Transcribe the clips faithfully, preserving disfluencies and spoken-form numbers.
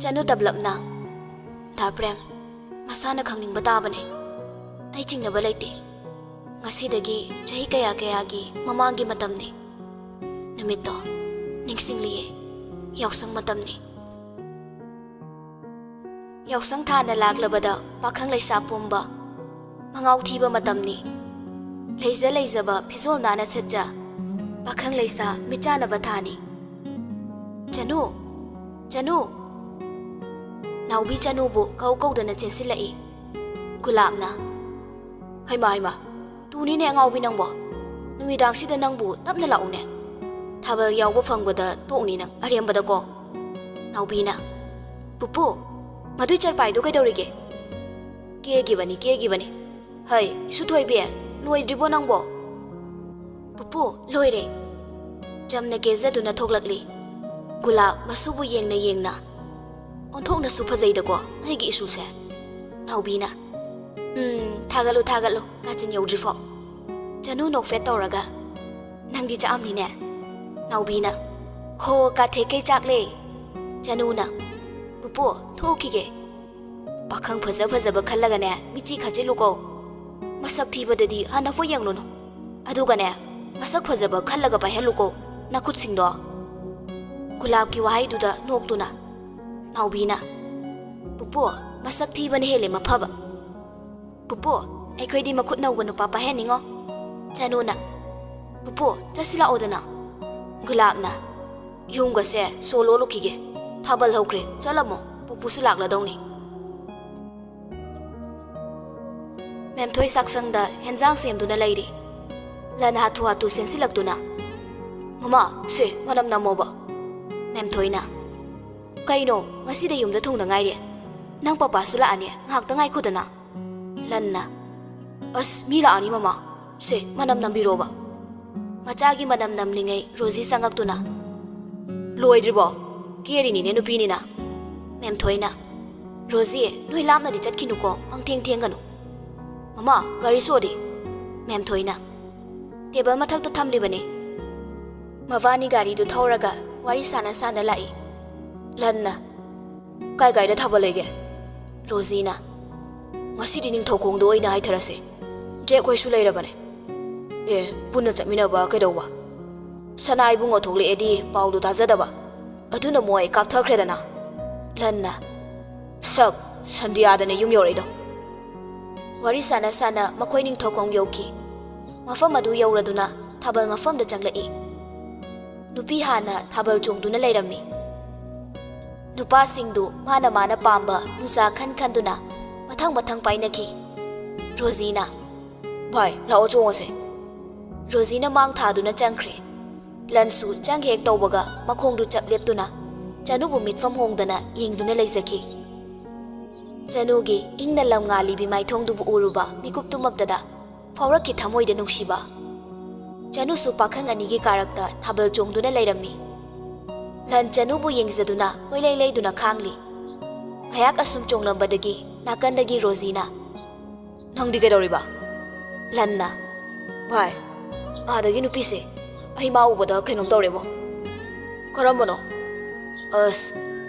ꯆꯅꯨ ꯇꯞꯂꯞꯅ, "ꯗꯥ ꯄ꯭ꯔꯦꯝ, ꯃꯁꯥꯅ ꯈꯪꯅꯤꯡꯕ ꯇꯥꯕꯅꯦ꯫ ꯑꯩ ꯆꯤꯡꯅꯕ ꯂꯩꯇꯦ꯫ ꯉꯁꯤꯗꯒꯤ ꯆꯍꯤ ꯀꯌꯥ ꯀꯌꯥꯒꯤ ꯃꯃꯥꯡꯒꯤ ꯃꯇꯝꯅꯤ꯫ ꯅꯨꯃꯤꯠꯇꯣ ꯅꯤꯡꯁꯤꯡꯂꯤꯌꯦ꯫ ꯌꯥꯎꯁꯪ ꯃꯇꯝꯅꯤ꯫ ꯌꯥꯎꯁꯪ ꯊꯥꯅ ꯂꯥꯛꯂꯕꯗ ꯄꯥꯈꯪ ꯂꯩꯁꯥ ꯄꯨꯝꯕ ꯃꯉꯥꯎ ꯊꯤꯕ ꯃꯇꯝꯅꯤ꯫ ꯂꯩꯖ ꯂꯩꯖꯕ ꯐꯤꯖꯣꯜ ꯅꯥꯟꯅ ꯁꯦꯠꯆ ꯄꯥꯈꯪ ꯂꯩꯁꯥ ꯃꯤꯠꯆꯥꯅꯕ ꯊꯥꯅꯤ꯫ ꯆꯅꯨ! ꯆꯅꯨ!" ꯅꯥꯎꯕꯤ ꯆꯅꯨꯕꯨ ꯀꯧ ꯀꯧꯗꯅ ꯆꯦꯟꯁꯤꯜꯂꯛꯏ꯫ ꯒꯨꯂꯥꯞꯅ, "ꯍꯩꯃꯥ, ꯍꯩꯃꯥ, ꯇꯨꯅꯤꯅꯦ ꯑꯉꯥꯎꯕꯤ ꯅꯪꯕꯣ꯫ ꯅꯨꯃꯤꯗꯥꯡꯁꯤꯗ ꯅꯪꯕꯨ ꯇꯞꯅ ꯂꯥꯛꯎꯅꯦ꯫ ꯊꯥꯕꯜ ꯌꯥꯎꯕ ꯐꯪꯕꯗ ꯇꯣꯛꯅꯤ ꯅꯪ ꯑꯔꯦꯝꯕꯗꯀꯣ꯫" ꯅꯥꯎꯕꯤꯅ, "ꯄꯨꯄꯨ, ꯃꯗꯨꯏ ꯆꯔꯄꯥꯏꯗꯣ ꯀꯩꯗꯧꯔꯤꯒꯦ?" "ꯀꯦꯒꯤꯕꯅꯤ, ꯀꯦꯒꯤꯕꯅꯤ꯫ ꯍꯩ, ꯏꯁꯨ ꯊꯣꯏꯕꯤ, ꯂꯣꯏꯗ꯭ꯔꯤꯕꯣ ꯅꯪꯕꯣ?" "ꯄꯨꯄꯨ, ꯂꯣꯏꯔꯦ꯫" ꯆꯝꯅ ꯀꯦꯖꯗꯨꯅ ꯊꯣꯛꯂꯛꯂꯤ꯫ ꯒꯨꯂꯥꯞ ꯃꯁꯨꯕꯨ ꯌꯦꯡꯅ ꯌꯦꯡꯅ, "ꯑꯣꯟꯊꯣꯛꯅꯁꯨ ꯐꯖꯩꯗꯀꯣ ꯑꯩꯒꯤ ꯏꯁꯨꯁꯦ꯫" ꯅꯥꯎꯕꯤꯅ, "ꯎꯝ, ꯊꯥꯒꯠꯂꯨ, ꯊꯥꯒꯠꯂꯨ, ꯀꯥꯆꯤꯟ ꯌꯧꯗ꯭ꯔꯤꯐꯥꯎ꯫" ꯆꯅꯨ ꯅꯣꯛꯐꯦꯠ ꯇꯧꯔꯒ, "ꯅꯪꯗꯤ ꯆꯥꯛꯑꯝꯅꯤꯅꯦ꯫" ꯅꯥꯎꯕꯤꯅ, "ꯍꯣ, ꯀꯥꯊꯦꯛꯀꯩ ꯆꯥꯛꯂꯦ꯫" ꯆꯅꯨꯅ, "ꯄꯨꯄꯨ, ꯊꯣꯛꯈꯤꯒꯦ꯫ ꯄꯥꯈꯪ ꯐꯖ ꯐꯖꯕ ꯈꯜꯂꯒꯅꯦ, ꯃꯤꯆꯤ ꯈꯠꯆꯤꯜꯂꯨꯀꯣ꯫ ꯃꯁꯛ ꯊꯤꯕꯗꯗꯤ ꯍꯟꯅꯐꯥꯎ ꯌꯦꯡꯂꯨꯅꯨ꯫ ꯑꯗꯨꯒꯅꯦ, ꯃꯁꯛ ꯐꯖꯕ ꯈꯜꯂꯒ ꯄꯥꯏꯍꯜꯂꯨꯀꯣ, ꯅꯈꯨꯠꯁꯤꯡꯗꯣ꯫" ꯒꯨꯂꯥꯞꯀꯤ ꯋꯥꯍꯩꯗꯨꯗ ꯅꯣꯛꯇꯨꯅ ꯅꯥꯎꯕꯤꯅ, "ꯄꯨꯄꯨ, ꯃꯁꯛ ꯊꯤꯕꯅ ꯍꯦꯜꯂꯦ ꯃꯐꯕ꯫ ꯄꯨꯄꯨ, ꯑꯩꯈꯣꯏꯗꯤ ꯃꯈꯨꯠ ꯅꯧꯕ ꯅꯨꯄꯥ ꯄꯥꯏꯍꯟꯅꯤꯡꯉꯣ꯫" ꯆꯅꯨꯅ, "ꯄꯨꯄꯨ, ꯆꯠꯁꯤ ꯂꯥꯛꯑꯣꯗꯅ꯫" ꯒꯨꯂꯥꯞꯅ, "ꯌꯨꯝꯒꯁꯦ ꯁꯣ ꯂꯣꯜꯂꯨꯈꯤꯒꯦ꯫ ꯊꯥꯕꯜ ꯍꯧꯈ꯭ꯔꯦ, ꯆꯠꯂꯝꯃꯣ, ꯄꯨꯄꯨꯁꯨ ꯂꯥꯛꯂꯗꯧꯅꯤ꯫" ꯃꯦꯝꯊꯣꯏ ꯆꯥꯛꯁꯪꯗ ꯍꯦꯟꯖꯥꯡ ꯁꯦꯝꯗꯨꯅ ꯂꯩꯔꯤ꯫ ꯂꯟ ꯍꯥꯊꯨ ꯍꯥꯊꯨ ꯆꯦꯟꯁꯤꯜꯂꯛꯇꯨꯅ, "ꯃꯃꯥ, ꯁꯦ, ꯃꯅꯝ ꯅꯝꯃꯣꯕ꯫" ꯃꯦꯝꯊꯣꯏꯅ, "ꯀꯩꯅꯣ, ꯉꯁꯤꯗ ꯌꯨꯝꯗ ꯊꯨꯡꯗ ꯉꯥꯏꯔꯤ? ꯅꯪ ꯄꯄꯥꯁꯨ ꯂꯥꯛꯑꯅꯤ, ꯉꯥꯏꯍꯥꯛꯇ ꯉꯥꯏꯈꯣꯗꯅ꯫" ꯂꯟꯅ, "ꯑꯁ, ꯃꯤ ꯂꯥꯛꯑꯅꯤ ꯃꯃꯥ, ꯁꯦ, ꯃꯅꯝ ꯅꯝꯕꯤꯔꯣꯕ꯫" ꯃꯆꯥꯒꯤ ꯃꯅꯝ ꯅꯝꯂꯤꯉꯩ ꯔꯣꯖꯤ ꯆꯪꯉꯛꯇꯨꯅ, "ꯂꯣꯏꯗ꯭ꯔꯤꯕꯣ? ꯀꯦꯔꯤꯅꯤꯅꯦ ꯅꯨꯄꯤꯅꯤꯅ꯫" ꯃꯦꯝꯊꯣꯏꯅ, "ꯔꯣꯖꯤ, ꯅꯣꯏ ꯂꯥꯞꯅꯗꯤ ꯆꯠꯈꯤꯅꯨꯀꯣ, ꯄꯪꯊꯦꯡ ꯊꯦꯡꯒꯅꯨ꯫" "ꯃꯃꯥ, ꯒꯥꯔꯤ ꯁꯣꯗꯤ?" ꯃꯦꯝꯊꯣꯏꯅ, "ꯇꯦꯕꯜ ꯃꯊꯛꯇ ꯊꯝꯂꯤꯕꯅꯤ꯫" ꯃꯕꯥꯅꯤ ꯒꯥꯔꯤꯗꯨ ꯊꯧꯔꯒ ꯋꯥꯔꯤ ꯁꯥꯟꯅ ꯁꯥꯟꯅ ꯂꯥꯛꯏ꯫ ꯂꯟꯅ, "ꯀꯥꯏ ꯀꯥꯏꯗ ꯊꯥꯕꯜ ꯂꯩꯒꯦ?" ꯔꯣꯖꯤꯅ, "ꯉꯁꯤꯗꯤ ꯅꯤꯡꯊꯧꯈꯣꯡꯗ ꯑꯣꯏꯅ ꯍꯥꯏꯊꯔꯁꯦ꯫ ꯖꯦꯛ ꯍꯣꯏꯁꯨ ꯂꯩꯔꯕꯅꯦ꯫ ꯑꯦ, ꯄꯨꯟꯅ ꯆꯠꯃꯤꯟꯅꯕ ꯀꯩꯗꯧꯕ? ꯁꯅꯥ ꯏꯕꯨꯡꯉꯣ ꯊꯣꯛꯂꯛꯑꯦꯗꯤ ꯄꯥꯎꯗꯨ ꯇꯥꯖꯗꯕ꯫ ꯑꯗꯨꯅ ꯃꯣꯏ ꯀꯥꯞꯊꯈ꯭ꯔꯦꯗꯅ꯫" ꯂꯟꯅ, "ꯁꯛ, ꯁꯟꯗꯤꯌꯥꯗꯅꯦ ꯌꯨꯝ ꯌꯧꯔꯛꯏꯗꯣ꯫" ꯋꯥꯔꯤ ꯁꯥꯟꯅ ꯁꯥꯟꯅ ꯃꯈꯣꯏ ꯅꯤꯡꯊꯧꯈꯣꯡ ꯌꯧꯈꯤ꯫ ꯃꯐꯝ ꯑꯗꯨ ꯌꯧꯔꯗꯨꯅ ꯊꯥꯕꯜ ꯃꯐꯝꯗ ꯆꯪꯂꯛꯏ꯫ ꯅꯨꯄꯤ ꯍꯥꯟꯅ ꯊꯥꯕꯜ ꯆꯣꯡꯗꯨꯅ ꯂꯩꯔꯝꯃꯤ꯫ ꯅꯨꯄꯥꯁꯤꯡꯗꯨ ꯃꯥꯅ ꯃꯥꯅ ꯄꯥꯝꯕ ꯅꯨꯡꯁꯥ ꯈꯟ ꯈꯟꯗꯨꯅ ꯃꯊꯪ ꯃꯊꯪ ꯄꯥꯏꯅꯈꯤ꯫ ꯔꯣꯖꯤꯅ, "ꯚꯥꯏ, ꯂꯥꯛꯑꯣ ꯆꯣꯡꯉꯁꯦ꯫" ꯔꯣꯖꯤꯅ ꯃꯥꯡ ꯊꯥꯗꯨꯅ ꯆꯪꯈ꯭ꯔꯦ꯫ ꯂꯟꯁꯨ ꯆꯪ ꯍꯦꯛ ꯇꯧꯕꯒ ꯃꯈꯣꯡꯗꯨ ꯆꯞ ꯂꯦꯞꯇꯨꯅ ꯆꯅꯨꯕꯨ ꯃꯤꯠꯐꯝ ꯍꯣꯡꯗꯅ ꯌꯦꯡꯗꯨꯅ ꯂꯩꯖꯈꯤ꯫ ꯆꯅꯨꯒꯤ ꯏꯪꯅ ꯂꯝ ꯉꯥꯜꯂꯤꯕꯤ ꯃꯥꯏꯊꯣꯡꯗꯨꯕꯨ ꯎꯔꯨꯕ ꯃꯤꯀꯨꯞꯇꯨꯃꯛꯇꯗ ꯐꯥꯎꯔꯛꯈꯤ ꯊꯃꯣꯏꯗ ꯅꯨꯡꯁꯤꯕ꯫ ꯆꯅꯨꯁꯨ ꯄꯥꯈꯪ ꯑꯅꯤꯒꯤ ꯀꯥꯔꯛꯇ ꯊꯥꯕꯜ ꯆꯣꯡꯗꯨꯅ ꯂꯩꯔꯝꯃꯤ꯫ ꯂꯟ ꯆꯅꯨꯕꯨ ꯌꯦꯡꯖꯗꯨꯅ ꯀꯣꯏꯂꯩ ꯂꯩꯗꯨꯅ ꯈꯥꯡꯂꯤ꯫ ꯉꯥꯏꯍꯥꯛ ꯑꯁꯨꯝ ꯆꯣꯡꯂꯝꯕꯗꯒꯤ ꯅꯥꯀꯟꯗꯒꯤ ꯔꯣꯖꯤꯅ, "ꯅꯪꯗꯤ ꯀꯩꯗꯧꯔꯤꯕ?" ꯂꯟꯅ, "ꯚꯥꯏ, ꯑꯥꯗꯒꯤ ꯅꯨꯄꯤꯁꯦ, ꯑꯩ ꯃꯥ ꯎꯕꯗ ꯀꯩꯅꯣꯝ ꯇꯧꯔꯦꯕꯣ꯫" "ꯀꯔꯝꯕꯅꯣ?" "ꯑꯁ,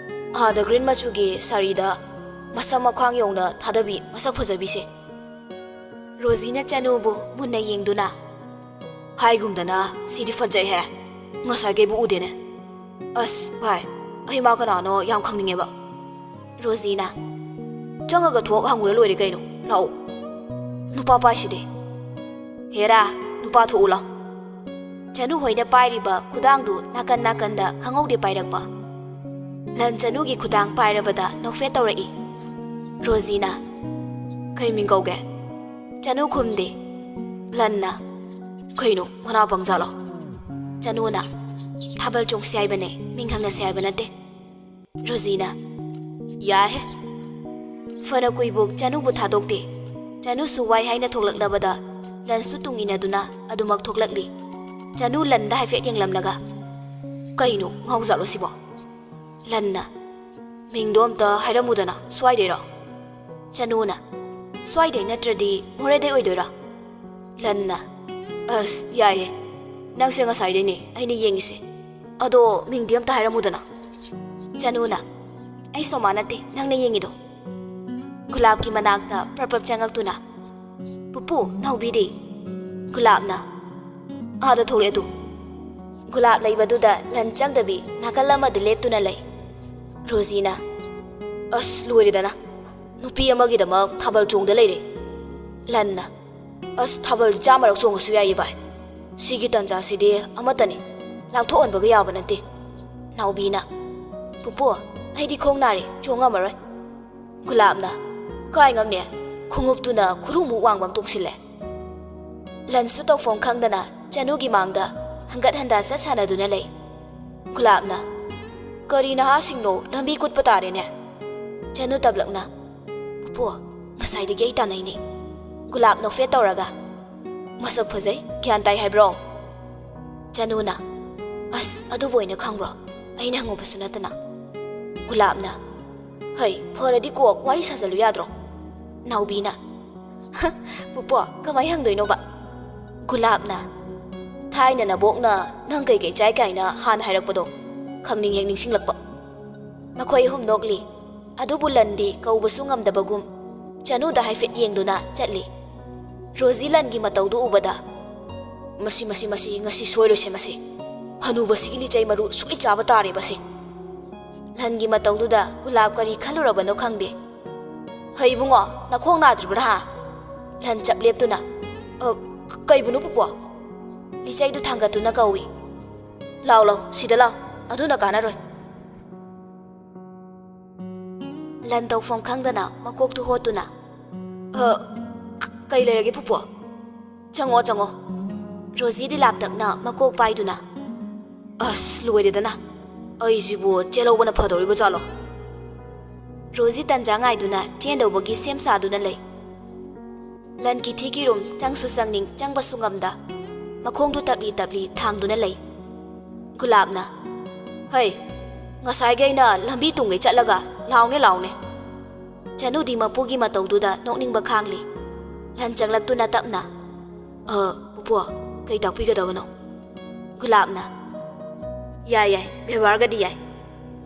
ꯑꯥꯗ ꯒ꯭ꯔꯤꯟ ꯃꯆꯨꯒꯤ ꯁꯥꯔꯤꯗ ꯃꯁꯝ ꯃꯈ꯭ꯋꯥꯡ ꯌꯧꯅ ꯊꯥꯗꯕꯤ ꯃꯁꯛ ꯐꯖꯕꯤꯁꯦ꯫" ꯔꯣꯖꯤꯅ ꯆꯅꯨꯕꯨ ꯃꯨꯟꯅ ꯌꯦꯡꯗꯨꯅ, "ꯍꯥꯏꯒꯨꯝꯗꯅ ꯁꯤꯗꯤ ꯐꯖꯩꯍꯦ, ꯉꯁꯥꯏꯈꯩꯕꯨ ꯎꯗꯦꯅꯦ꯫ ꯑꯁ ꯚꯥꯏ, ꯑꯩ ꯃꯥ ꯀꯅꯥꯅꯣ ꯌꯥꯝ ꯈꯪꯅꯤꯡꯉꯦꯕ꯫" ꯔꯣꯖꯤꯅ, "ꯆꯪꯉꯒ ꯊꯣꯛ ꯍꯪꯉꯨꯔ ꯂꯣꯏꯔꯦ ꯀꯩꯅꯣ, ꯂꯥꯛꯑꯣ꯫ ꯅꯨꯄꯥ ꯄꯥꯏꯁꯤꯗꯤ꯫ ꯍꯦꯔꯥ, ꯅꯨꯄꯥ ꯊꯣꯛꯎ ꯂꯥꯎ꯫" ꯆꯅꯨ ꯍꯣꯏꯅ ꯄꯥꯏꯔꯤꯕ ꯈꯨꯗꯥꯡꯗꯨ ꯅꯥꯀꯟ ꯅꯥꯀꯟꯗ ꯈꯪꯍꯧꯗꯦ ꯄꯥꯏꯔꯛꯄ꯫ ꯂꯟ ꯆꯅꯨꯒꯤ ꯈꯨꯗꯥꯡ ꯄꯥꯏꯔꯕꯗ ꯅꯣꯛꯐꯦꯠ ꯇꯧꯔꯛꯏ꯫ ꯔꯣꯖꯤꯅ, "ꯀꯩ ꯃꯤꯡ ꯀꯧꯒꯦ?" ꯆꯅꯨ ꯈꯨꯝꯗꯦ꯫ ꯂꯟꯅ, "ꯀꯩꯅꯣ, ꯃꯅꯥ ꯄꯪꯖꯥꯠꯂꯣ?" ꯆꯅꯨꯅ, "ꯊꯥꯕꯜ ꯆꯣꯡꯁꯤ ꯍꯥꯏꯕꯅꯦ, ꯃꯤꯡ ꯍꯪꯅꯁꯤ ꯍꯥꯏꯕ ꯅꯠꯇꯦ꯫" ꯔꯣꯖꯤꯅ, "ꯌꯥꯍꯦ꯫" ꯐꯅ ꯀꯨꯏꯕꯨ ꯆꯅꯨꯕꯨ ꯊꯥꯗꯣꯛꯇꯦ꯫ ꯆꯅꯨꯁꯨ ꯋꯥꯏ ꯍꯥꯏꯅ ꯊꯣꯛꯂꯛꯂꯕꯗ ꯂꯟꯁꯨ ꯇꯨꯡ ꯏꯟꯅꯗꯨꯅ ꯑꯗꯨꯃꯛ ꯊꯣꯛꯂꯛꯂꯤ꯫ ꯆꯅꯨ ꯂꯟꯗ ꯍꯥꯏꯐꯦꯠ ꯌꯦꯡꯂꯝꯂꯒ, "ꯀꯩꯅꯣ, ꯉꯥꯎꯖꯥꯠꯂꯣ ꯁꯤꯕꯣ?" ꯂꯟꯅ, "ꯃꯤꯡꯗꯣ ꯑꯝꯇ ꯍꯥꯏꯔꯝꯃꯨꯗꯅ, ꯁ꯭ꯋꯥꯏꯗꯩꯔꯣ?" ꯆꯅꯨꯅ, "ꯁ꯭ꯋꯥꯏꯗꯩ ꯅꯠꯇ꯭ꯔꯗꯤ ꯃꯣꯔꯦꯗꯩ ꯑꯣꯏꯗꯣꯏꯔꯣ?" ꯂꯟꯅ, "ꯑꯁ, ꯌꯥꯏꯌꯦ꯫ ꯅꯪꯁꯦ ꯉꯁꯥꯏꯗꯩꯅꯦ ꯑꯩꯅ ꯌꯦꯡꯉꯤꯁꯦ꯫ ꯑꯗꯣ ꯃꯤꯡꯗꯤ ꯑꯝꯇ ꯍꯥꯏꯔꯝꯃꯨꯗꯅ꯫" ꯆꯅꯨꯅ, ꯑꯩ ꯁꯣꯃꯥ ꯅꯠꯇꯦ, ꯅꯪꯅ ꯌꯦꯡꯉꯤꯗꯣ꯫ ꯒꯨꯂꯥꯞꯀꯤ ꯃꯅꯥꯛꯇ ꯄ꯭ꯔꯞ ꯄ꯭ꯔꯞ ꯆꯪꯉꯛꯇꯨꯅ, "ꯄꯨꯄꯨ, ꯅꯥꯎꯕꯤꯗꯤ?" ꯒꯨꯂꯥꯞꯅ, "ꯑꯥꯗ ꯊꯣꯛꯂꯛꯑꯦ ꯑꯗꯨ꯫ ꯒꯨꯂꯥꯞ ꯂꯩꯕꯗꯨꯗ ꯂꯟ ꯆꯪꯗꯕꯤ ꯅꯥꯀꯜ ꯑꯃꯗ ꯂꯦꯞꯇꯨꯅ ꯂꯩ꯫ ꯔꯣꯖꯤꯅ, "ꯑꯁ, ꯂꯣꯏꯔꯦꯗꯅ꯫ ꯅꯨꯄꯤ ꯑꯃꯒꯤꯗꯃꯛ ꯊꯥꯕꯜ ꯆꯣꯡꯗ ꯂꯩꯔꯦ꯫" ꯂꯟꯅ, "ꯑꯁ, ꯊꯥꯕꯜꯗꯤ ꯆꯥꯝꯃꯔꯛ ꯆꯣꯡꯉꯁꯨ ꯌꯥꯏꯌꯦ ꯚꯥꯏ꯫ ꯁꯤꯒꯤ ꯇꯟꯖꯥꯁꯤꯗꯤ ꯑꯃꯠꯇꯅꯤ꯫ ꯂꯥꯞꯊꯣꯛꯍꯟꯕꯒ ꯌꯥꯕ ꯅꯠꯇꯦ꯫" ꯅꯥꯎꯕꯤꯅ, "ꯄꯨꯄꯨ, ꯑꯩꯗꯤ ꯈꯣꯡ ꯅꯥꯔꯦ, ꯆꯣꯡ ꯉꯝꯃꯔꯣꯏ꯫" ꯒꯨꯂꯥꯞꯅ, "ꯀꯥꯏ ꯉꯝꯅꯤ? ꯈꯣꯡꯎꯞꯇꯨꯅ ꯈꯨꯔꯨꯃꯨꯛ ꯋꯥꯡꯕ ꯑꯃ ꯇꯣꯡꯁꯤꯜꯂꯦ꯫" ꯂꯟꯁꯨ ꯇꯧꯐꯝ ꯈꯪꯗꯅ ꯆꯅꯨꯒꯤ ꯃꯥꯡꯗ ꯍꯟꯒꯠ ꯍꯟꯗ ꯆꯠ ꯁꯥꯟꯅꯗꯨꯅ ꯂꯩ꯫ ꯒꯨꯂꯥꯞꯅ, "ꯀꯔꯤ ꯅꯍꯥꯁꯤꯡꯅꯣ, ꯂꯝꯕꯤ ꯀꯨꯠꯄ ꯇꯥꯔꯦꯅꯦ꯫" ꯆꯅꯨ ꯇꯞꯂꯛꯅ, "ꯄꯨꯄꯨ, ꯉꯁꯥꯏꯗꯒꯤ ꯑꯩ ꯇꯥꯟꯅꯩꯅꯦ꯫" ꯒꯨꯂꯥꯞ ꯅꯣꯛꯐꯦꯠ ꯇꯧꯔꯒ, "ꯃꯁꯛ ꯐꯖꯩ, ꯒ꯭ꯌꯥꯟ ꯇꯥꯏ ꯍꯥꯏꯕ꯭ꯔꯣ?" ꯆꯅꯨꯅ, "ꯑꯁ, ꯑꯗꯨꯕꯨ ꯑꯣꯏꯅ ꯈꯪꯕ꯭ꯔꯣ? ꯑꯩꯅ ꯍꯪꯉꯨꯕꯁꯨ ꯅꯠꯇꯅ꯫" ꯒꯨꯂꯥꯞꯅ, "ꯍꯩ, ꯐꯔꯗꯤ ꯀꯣꯛ ꯋꯥꯔꯤ ꯁꯥꯖꯜꯂꯨ ꯌꯥꯗ꯭ꯔꯣ?" ꯅꯥꯎꯕꯤꯅ, "ꯍ, ꯄꯨꯄꯨ, ꯀꯃꯥꯏ ꯍꯪꯗꯣꯏꯅꯣꯕ?" ꯒꯨꯂꯥꯞꯅ, "ꯊꯥꯏꯅ ꯅꯕꯣꯛꯅ ꯅꯪ ꯀꯩꯀꯩ ꯆꯥꯏ ꯀꯥꯏꯅ ꯍꯥꯟꯅ ꯍꯥꯏꯔꯛꯄꯗꯣ ꯈꯪꯅꯤꯡ ꯍꯦꯛ ꯅꯤꯡꯁꯤꯡꯂꯛꯄ꯫" ꯃꯈꯣꯏ ꯑꯍꯨꯝ ꯅꯣꯛꯂꯤ꯫ ꯑꯗꯨꯕꯨ ꯂꯟꯗꯤ ꯀꯧꯕꯁꯨ ꯉꯝꯗꯕꯒꯨꯝ ꯆꯅꯨꯗ ꯍꯥꯏꯐꯦꯠ ꯌꯦꯡꯗꯨꯅ ꯆꯠꯂꯤ꯫ ꯔꯣꯖꯤ ꯂꯟꯒꯤ ꯃꯇꯧꯗꯨ ꯎꯕꯗ, "ꯃꯁꯤ, ꯃꯁꯤ, ꯃꯁꯤ, ꯉꯁꯤ ꯁꯣꯏꯔꯣꯏꯁꯦ ꯃꯁꯤ꯫ ꯍꯅꯨꯕꯁꯤꯒꯤ ꯂꯤꯆꯩ ꯃꯔꯨ ꯁꯣꯏ ꯆꯥꯕ ꯇꯥꯔꯦꯕꯁꯦ꯫" ꯂꯟꯒꯤ ꯃꯇꯧꯗꯨꯗ ꯒꯨꯂꯥꯞ ꯀꯔꯤ ꯈꯜꯂꯨꯔꯕꯅꯣ ꯈꯪꯗꯦ꯫ "ꯍꯩ ꯏꯕꯨꯡꯉꯣ, ꯅꯈꯣꯡ ꯅꯥꯗ꯭ꯔꯤꯕ꯭ꯔꯥ ꯍꯥ?" ꯂꯟ ꯆꯞ ꯂꯦꯞꯇꯨꯅ, "ꯑ, ꯀ-, ꯀꯩꯕꯨꯅꯣ ꯄꯨꯄꯨ?" ꯂꯤꯆꯩꯗꯨ ꯊꯥꯡꯒꯠꯇꯨꯅ ꯀꯧꯏ꯫ "ꯂꯥꯎ, ꯂꯥꯎ, ꯁꯤꯗ ꯂꯥꯎ꯫ ꯑꯗꯨꯅ ꯀꯥꯟꯅꯔꯣꯏ꯫" ꯂꯟ ꯇꯧꯐꯝ ꯈꯪꯗꯅ ꯃꯀꯣꯛꯇꯨ ꯍꯣꯠꯇꯨꯅ, "ꯑ, ꯀ-, ꯀꯩ ꯂꯩꯔꯒꯦ ꯄꯨꯄꯨ?" "ꯆꯪꯉꯣ, ꯆꯪꯉꯣ꯫" ꯔꯣꯖꯤꯗꯤ ꯂꯥꯞꯇꯛꯅ ꯃꯀꯣꯛ ꯄꯥꯏꯗꯨꯅ, "ꯑꯁ, ꯂꯣꯏꯔꯦꯗꯅ꯫ ꯑꯩꯁꯤꯕꯨ ꯆꯦꯜꯍꯧꯕꯅ ꯐꯗꯧꯔꯤꯕ ꯖꯥꯠꯂꯣ?" ꯔꯣꯖꯤ ꯇꯟꯖꯥ ꯉꯥꯏꯗꯨꯅ ꯆꯦꯟꯗꯧꯕꯒꯤ ꯁꯦꯝ ꯁꯥꯗꯨꯅ ꯂꯩ꯫ ꯂꯟ ꯀꯤꯊꯤ ꯀꯤꯔꯨꯝ ꯆꯪꯁꯨ ꯆꯪꯅꯤꯡ ꯆꯪꯕꯁꯨ ꯉꯝꯗ ꯃꯈꯣꯡꯗꯨ ꯇꯞꯂꯤ ꯇꯞꯂꯤ ꯊꯥꯡꯗꯨꯅ ꯂꯩ꯫ ꯒꯨꯂꯥꯞꯅ, "ꯍꯩ, ꯉꯁꯥꯏꯒꯤ ꯑꯩꯅ ꯂꯝꯕꯤ ꯇꯨꯡꯒꯩ ꯆꯠꯂꯒ ꯂꯥꯎꯅꯦ ꯂꯥꯎꯅꯦ꯫" ꯆꯅꯨꯗꯤ ꯃꯄꯨꯒꯤ ꯃꯇꯧꯗꯨꯗ ꯅꯣꯛꯅꯤꯡꯕ ꯈꯥꯡꯂꯤ꯫ ꯂꯟ ꯆꯪꯂꯛꯇꯨꯅ ꯇꯞꯅ, "ꯑ, ꯄꯨꯄꯨ, ꯀꯩ ꯇꯥꯛꯄꯤꯒꯗꯕꯅꯣ?" ꯒꯨꯂꯥꯞꯅ, "ꯌꯥꯏ, ꯌꯥꯏ, ꯕꯦꯕꯥꯔꯒꯗꯤ ꯌꯥꯏ꯫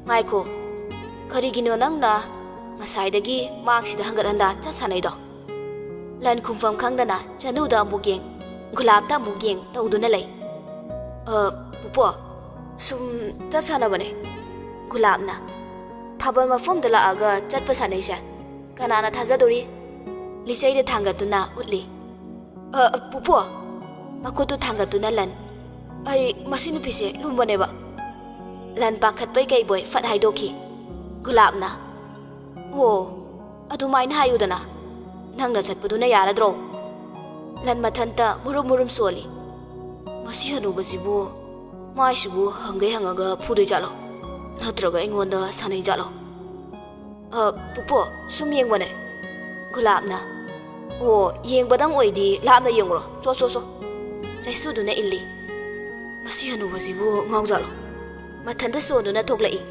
ꯉꯥꯏꯈꯣ, ꯀꯔꯤꯒꯤꯅꯣ ꯅꯪꯅ ꯉꯁꯥꯏꯗꯒꯤ ꯃꯥꯡꯁꯤꯗ ꯍꯪꯒꯠ ꯍꯟꯗꯥ ꯆꯠ ꯁꯥꯟꯅꯩꯗꯣ? ꯂꯟ ꯈꯨꯝꯐꯝ ꯈꯪꯗꯅ ꯆꯅꯨꯗ ꯑꯃꯨꯛ ꯌꯦꯡ, ꯒꯨꯂꯥꯞꯇ ꯑꯃꯨꯛ ꯌꯦꯡ ꯇꯧꯗꯨꯅ ꯂꯩ꯫ "ꯑ, ꯄꯨꯄꯨ, ꯁꯨꯝ ꯆꯠ ꯁꯥꯟꯅꯕꯅꯦ꯫" ꯒꯨꯂꯥꯞꯅ, "ꯊꯥꯕꯜ ꯃꯐꯝꯗ ꯂꯥꯛꯑꯒ ꯆꯠꯄ ꯁꯥꯟꯅꯩꯁꯦ ꯀꯅꯥꯅ ꯊꯥꯖꯗꯣꯔꯤ?" ꯂꯤꯆꯩꯗ ꯊꯥꯡꯒꯠꯇꯨꯅ ꯎꯠꯂꯤ꯫ "ꯑ, ꯑ, ꯄꯨꯄꯨ!" ꯃꯈꯨꯠꯇꯨ ꯊꯥꯡꯒꯠꯇꯨꯅ ꯂꯟ, "ꯑꯩ ꯃꯁꯤ ꯅꯨꯄꯤꯁꯦ ꯂꯨꯝꯕꯅꯦꯕ꯫" ꯂꯟ ꯄꯥꯈꯠꯄꯩ ꯀꯩꯕꯣꯏ ꯐꯠ ꯍꯥꯏꯗꯣꯛꯈꯤ꯫ ꯒꯨꯂꯥꯞꯅ, "ꯑꯣ, ꯑꯗꯨꯃꯥꯏꯅ ꯍꯥꯏꯌꯨꯗꯅ, ꯅꯪꯅ ꯆꯠꯄꯗꯨꯅ ꯌꯥꯔꯗ꯭ꯔꯣ?" ꯂꯟ ꯃꯊꯟꯇ ꯃꯨꯔꯨꯝ ꯃꯨꯔꯨꯝ ꯁꯣꯜꯂꯤ꯫ "ꯃꯁꯤ ꯍꯅꯨꯕꯁꯤꯕꯨ, ꯃꯥꯏꯁꯤꯕꯨ ꯍꯪꯒꯩ ꯍꯪꯉꯒ ꯐꯨꯗꯣꯏ ꯖꯥꯠꯂꯣ? ꯅꯠꯇ꯭ꯔꯒ ꯑꯩꯉꯣꯟꯗ ꯁꯥꯟꯅꯩ ꯖꯥꯠꯂꯣ?" "ꯑ, ꯄꯨꯄꯨ, ꯁꯨꯝ ꯌꯦꯡꯕꯅꯦ꯫" ꯒꯨꯂꯥꯞꯅ, "ꯑꯣ, ꯌꯦꯡꯕꯗꯪ ꯑꯣꯏꯗꯤ ꯂꯥꯞꯅ ꯌꯦꯡꯉꯨꯔꯣ, ꯆꯣ, ꯆꯣ, ꯆꯣ꯫" ꯆꯩꯁꯨꯗꯨꯅ ꯏꯜꯂꯤ꯫ "ꯃꯁꯤ ꯍꯅꯨꯕꯁꯤꯕꯨ ꯉꯥꯎꯖꯥꯠꯂꯣ?" ꯃꯊꯟꯇ ꯁꯣꯟꯗꯨꯅ ꯊꯣꯛꯂꯛꯏ꯫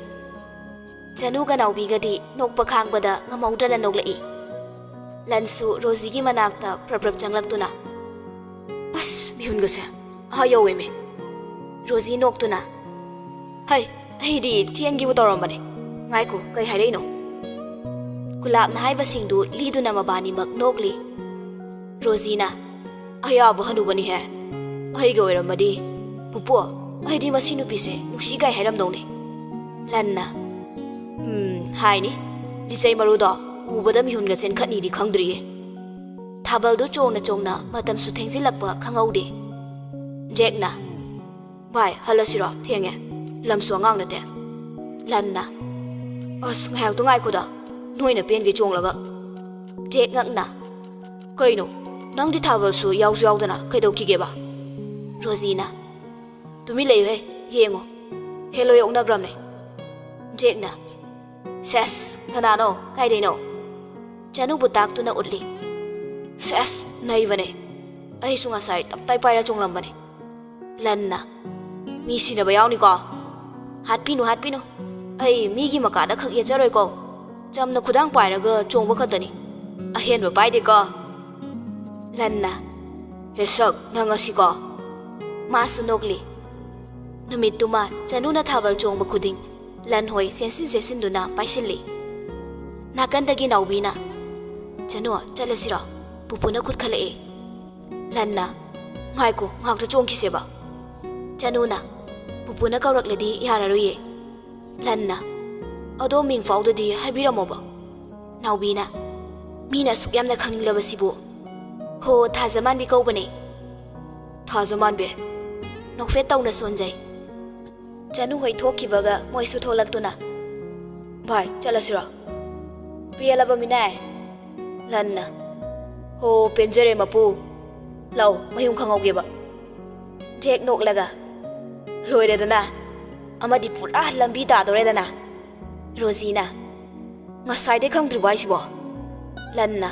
ꯆꯅꯨꯒ ꯅꯥꯎꯕꯤꯒꯗꯤ ꯅꯣꯛꯄ ꯈꯥꯡꯕꯗ ꯉꯝꯍꯧꯗ꯭ꯔꯅ ꯅꯣꯛꯂꯛꯏ꯫ ꯂꯟꯁꯨ ꯔꯣꯖꯤꯒꯤ ꯃꯅꯥꯛꯇ ꯄ꯭ꯔꯞ ꯄ꯭ꯔꯞ ꯆꯪꯂꯛꯇꯨꯅ, "ꯑꯁ, ꯃꯤꯍꯨꯟꯒꯁꯦ ꯑꯥ ꯌꯧꯋꯦꯃꯤ꯫" ꯔꯣꯖꯤ ꯅꯣꯛꯇꯨꯅ, "ꯍꯩ, ꯑꯩꯗꯤ ꯆꯦꯟꯒꯤꯕꯨ ꯇꯧꯔꯝꯕꯅꯦ꯫ ꯉꯥꯏꯈꯣ, ꯀꯩ ꯍꯥꯏꯔꯛꯏꯅꯣ?" ꯒꯨꯂꯥꯞꯅ ꯍꯥꯏꯕꯁꯤꯡꯗꯨ ꯂꯤꯗꯨꯅ ꯃꯕꯥꯅꯤꯃꯛ ꯅꯣꯛꯂꯤ꯫ ꯔꯣꯖꯤꯅ, "ꯑꯌꯥꯕ ꯍꯅꯨꯕꯅꯤꯍꯦ꯫ ꯑꯩꯒ ꯑꯣꯏꯔꯝꯃꯗꯤ, ꯄꯨꯄꯨ, ꯑꯩꯗꯤ ꯃꯁꯤ ꯅꯨꯄꯤꯁꯦ ꯅꯨꯡꯁꯤ ꯀꯥꯏ ꯍꯥꯏꯔꯝꯗꯧꯅꯦ꯫" ꯂꯟꯅ, "ꯎꯝ, ꯍꯥꯏꯅꯤ꯫ ꯂꯤꯆꯩ ꯃꯔꯨꯗꯣ ꯎꯕꯗ ꯃꯤꯍꯨꯟꯒ ꯆꯦꯟꯈꯠꯅꯤꯗꯤ ꯈꯪꯗ꯭ꯔꯤꯌꯦ꯫" ꯊꯥꯕꯜꯗꯨ ꯆꯣꯡꯅ ꯆꯣꯡꯅ ꯃꯇꯝꯁꯨ ꯊꯦꯡꯖꯤꯜꯂꯛꯄ ꯈꯪꯍꯧꯗꯦ꯫ ꯖꯦꯛꯅ, "ꯚꯥꯏ, ꯍꯜꯂꯁꯤꯔꯣ? ꯊꯦꯡꯉꯦ꯫ ꯂꯝꯁꯨ ꯑꯉꯥꯡ ꯅꯠꯇꯦ꯫" ꯂꯟꯅ, "ꯑꯁ, ꯉꯥꯏꯍꯥꯛꯇ ꯉꯥꯏꯈꯣꯗ, ꯅꯣꯏꯅ ꯄꯦꯟꯒꯩ ꯆꯣꯡꯂꯒ꯫" ꯖꯦꯛ ꯉꯛꯅ, "ꯀꯩꯅꯣ, ꯅꯪꯗꯤ ꯊꯥꯕꯜꯁꯨ ꯌꯥꯎꯁꯨ ꯌꯥꯎꯗꯅ ꯀꯩꯗꯧꯈꯤꯒꯦꯕ?" ꯔꯣꯖꯤꯅ, "ꯇꯨꯃꯤꯟ ꯂꯩꯌꯨꯍꯦ, ꯌꯦꯡꯉꯣ, ꯍꯦꯂꯣꯏ ꯑꯣꯛꯅꯈ꯭ꯔꯕꯅꯦ꯫" ꯖꯦꯛꯅ, "ꯁꯦꯁ, ꯀꯅꯥꯅꯣ? ꯀꯥꯏꯗꯩꯅꯣ?" ꯆꯅꯨꯕꯨ ꯇꯥꯛꯇꯨꯅ ꯎꯠꯂꯤ꯫ "ꯁꯦꯁ, ꯅꯩꯕꯅꯦ꯫ ꯑꯩꯁꯨ ꯉꯁꯥꯏ ꯇꯞꯇꯥꯏ ꯄꯥꯏꯔ ꯆꯣꯡꯂꯝꯕꯅꯦ꯫" ꯂꯟꯅ, "ꯃꯤ ꯁꯤꯅꯕ ꯌꯥꯎꯅꯤꯀꯣ꯫ ꯍꯥꯠꯄꯤꯅꯨ, ꯍꯥꯠꯄꯤꯅꯨ꯫ ꯑꯩ ꯃꯤꯒꯤ ꯃꯀꯥꯗ ꯈꯛ ꯌꯦꯠꯆꯔꯣꯏꯀꯣ꯫ ꯆꯝꯅ ꯈꯨꯗꯥꯡ ꯄꯥꯏꯔꯒ ꯆꯣꯡꯕ ꯈꯛꯇꯅꯤ꯫ ꯑꯍꯦꯟꯕ ꯄꯥꯏꯗꯦꯀꯣ꯫" ꯂꯟꯅ, "ꯍꯦ ꯁꯛ, ꯅꯪ ꯉꯁꯤꯀꯣ?" ꯃꯥꯁꯨ ꯅꯣꯛꯂꯤ꯫ ꯅꯨꯃꯤꯠꯇꯨꯃ ꯆꯅꯨꯅ ꯊꯥꯕꯜ ꯆꯣꯡꯕ ꯈꯨꯗꯤꯡ ꯂꯟ ꯍꯣꯏ ꯆꯦꯟꯁꯤꯟ ꯆꯦꯟꯁꯤꯟꯗꯨꯅ ꯄꯥꯏꯁꯤꯜꯂꯤ꯫ ꯅꯥꯀꯟꯗꯒꯤ ꯅꯥꯎꯕꯤꯅ, "ꯆꯅꯨ, ꯆꯠꯂꯁꯤꯔꯣ? ꯄꯨꯄꯨꯅ ꯈꯨꯠ ꯈꯜꯂꯛꯑꯦ꯫" ꯂꯟꯅ, "ꯉꯥꯏꯈꯣ, ꯉꯥꯏꯍꯥꯛꯇ ꯆꯣꯡꯈꯤꯁꯦꯕ꯫" ꯆꯅꯨꯅ, "ꯄꯨꯄꯨꯅ ꯀꯧꯔꯛꯂꯗꯤ ꯌꯥꯔꯔꯣꯏꯌꯦ꯫" ꯂꯟꯅ, "ꯑꯗꯣ ꯃꯤꯡ ꯐꯥꯎꯗꯗꯤ ꯍꯥꯏꯕꯤꯔꯝꯃꯣꯕ꯫" ꯅꯥꯎꯕꯤꯅ, "ꯃꯤꯅ ꯑꯁꯨꯛ ꯌꯥꯝꯅ ꯈꯪꯅꯤꯡꯂꯕꯁꯤꯕꯨ?" "ꯍꯣ, ꯊꯥꯖꯃꯥꯟꯕꯤ ꯀꯧꯕꯅꯦ꯫" "ꯊꯥꯖꯃꯥꯟꯕꯤ?" ꯅꯣꯛꯐꯦꯠ ꯇꯧꯅ ꯁꯣꯟꯖꯩ꯫ ꯆꯅꯨ ꯍꯣꯏ ꯊꯣꯛꯈꯤꯕꯒ ꯃꯣꯏꯁꯨ ꯊꯣꯛꯂꯛꯇꯨꯅ, "ꯚꯥꯏ, ꯆꯠꯂꯁꯤꯔꯣ?" "ꯄꯦꯜꯂꯕ ꯃꯤꯅꯥꯏ꯫" ꯂꯟꯅ, "ꯍꯣ, ꯄꯦꯟꯖꯔꯦ ꯃꯄꯨ꯫ ꯂꯥꯛꯑꯣ, ꯃꯌꯨꯝ ꯈꯪꯍꯧꯒꯦꯕ꯫" ꯖꯦꯛ ꯅꯣꯛꯂꯒ, "ꯂꯣꯏꯔꯦꯗꯅ, ꯑꯃꯗꯤ ꯄꯨꯔꯥ ꯂꯝꯕꯤ ꯇꯥꯗꯣꯔꯦꯗꯅ꯫" ꯔꯣꯖꯤꯅ, "ꯉꯁꯥꯏꯗꯩ ꯈꯪꯗ꯭ꯔꯤꯕꯣ ꯍꯥꯏꯁꯤꯕꯣ?" ꯂꯟꯅ,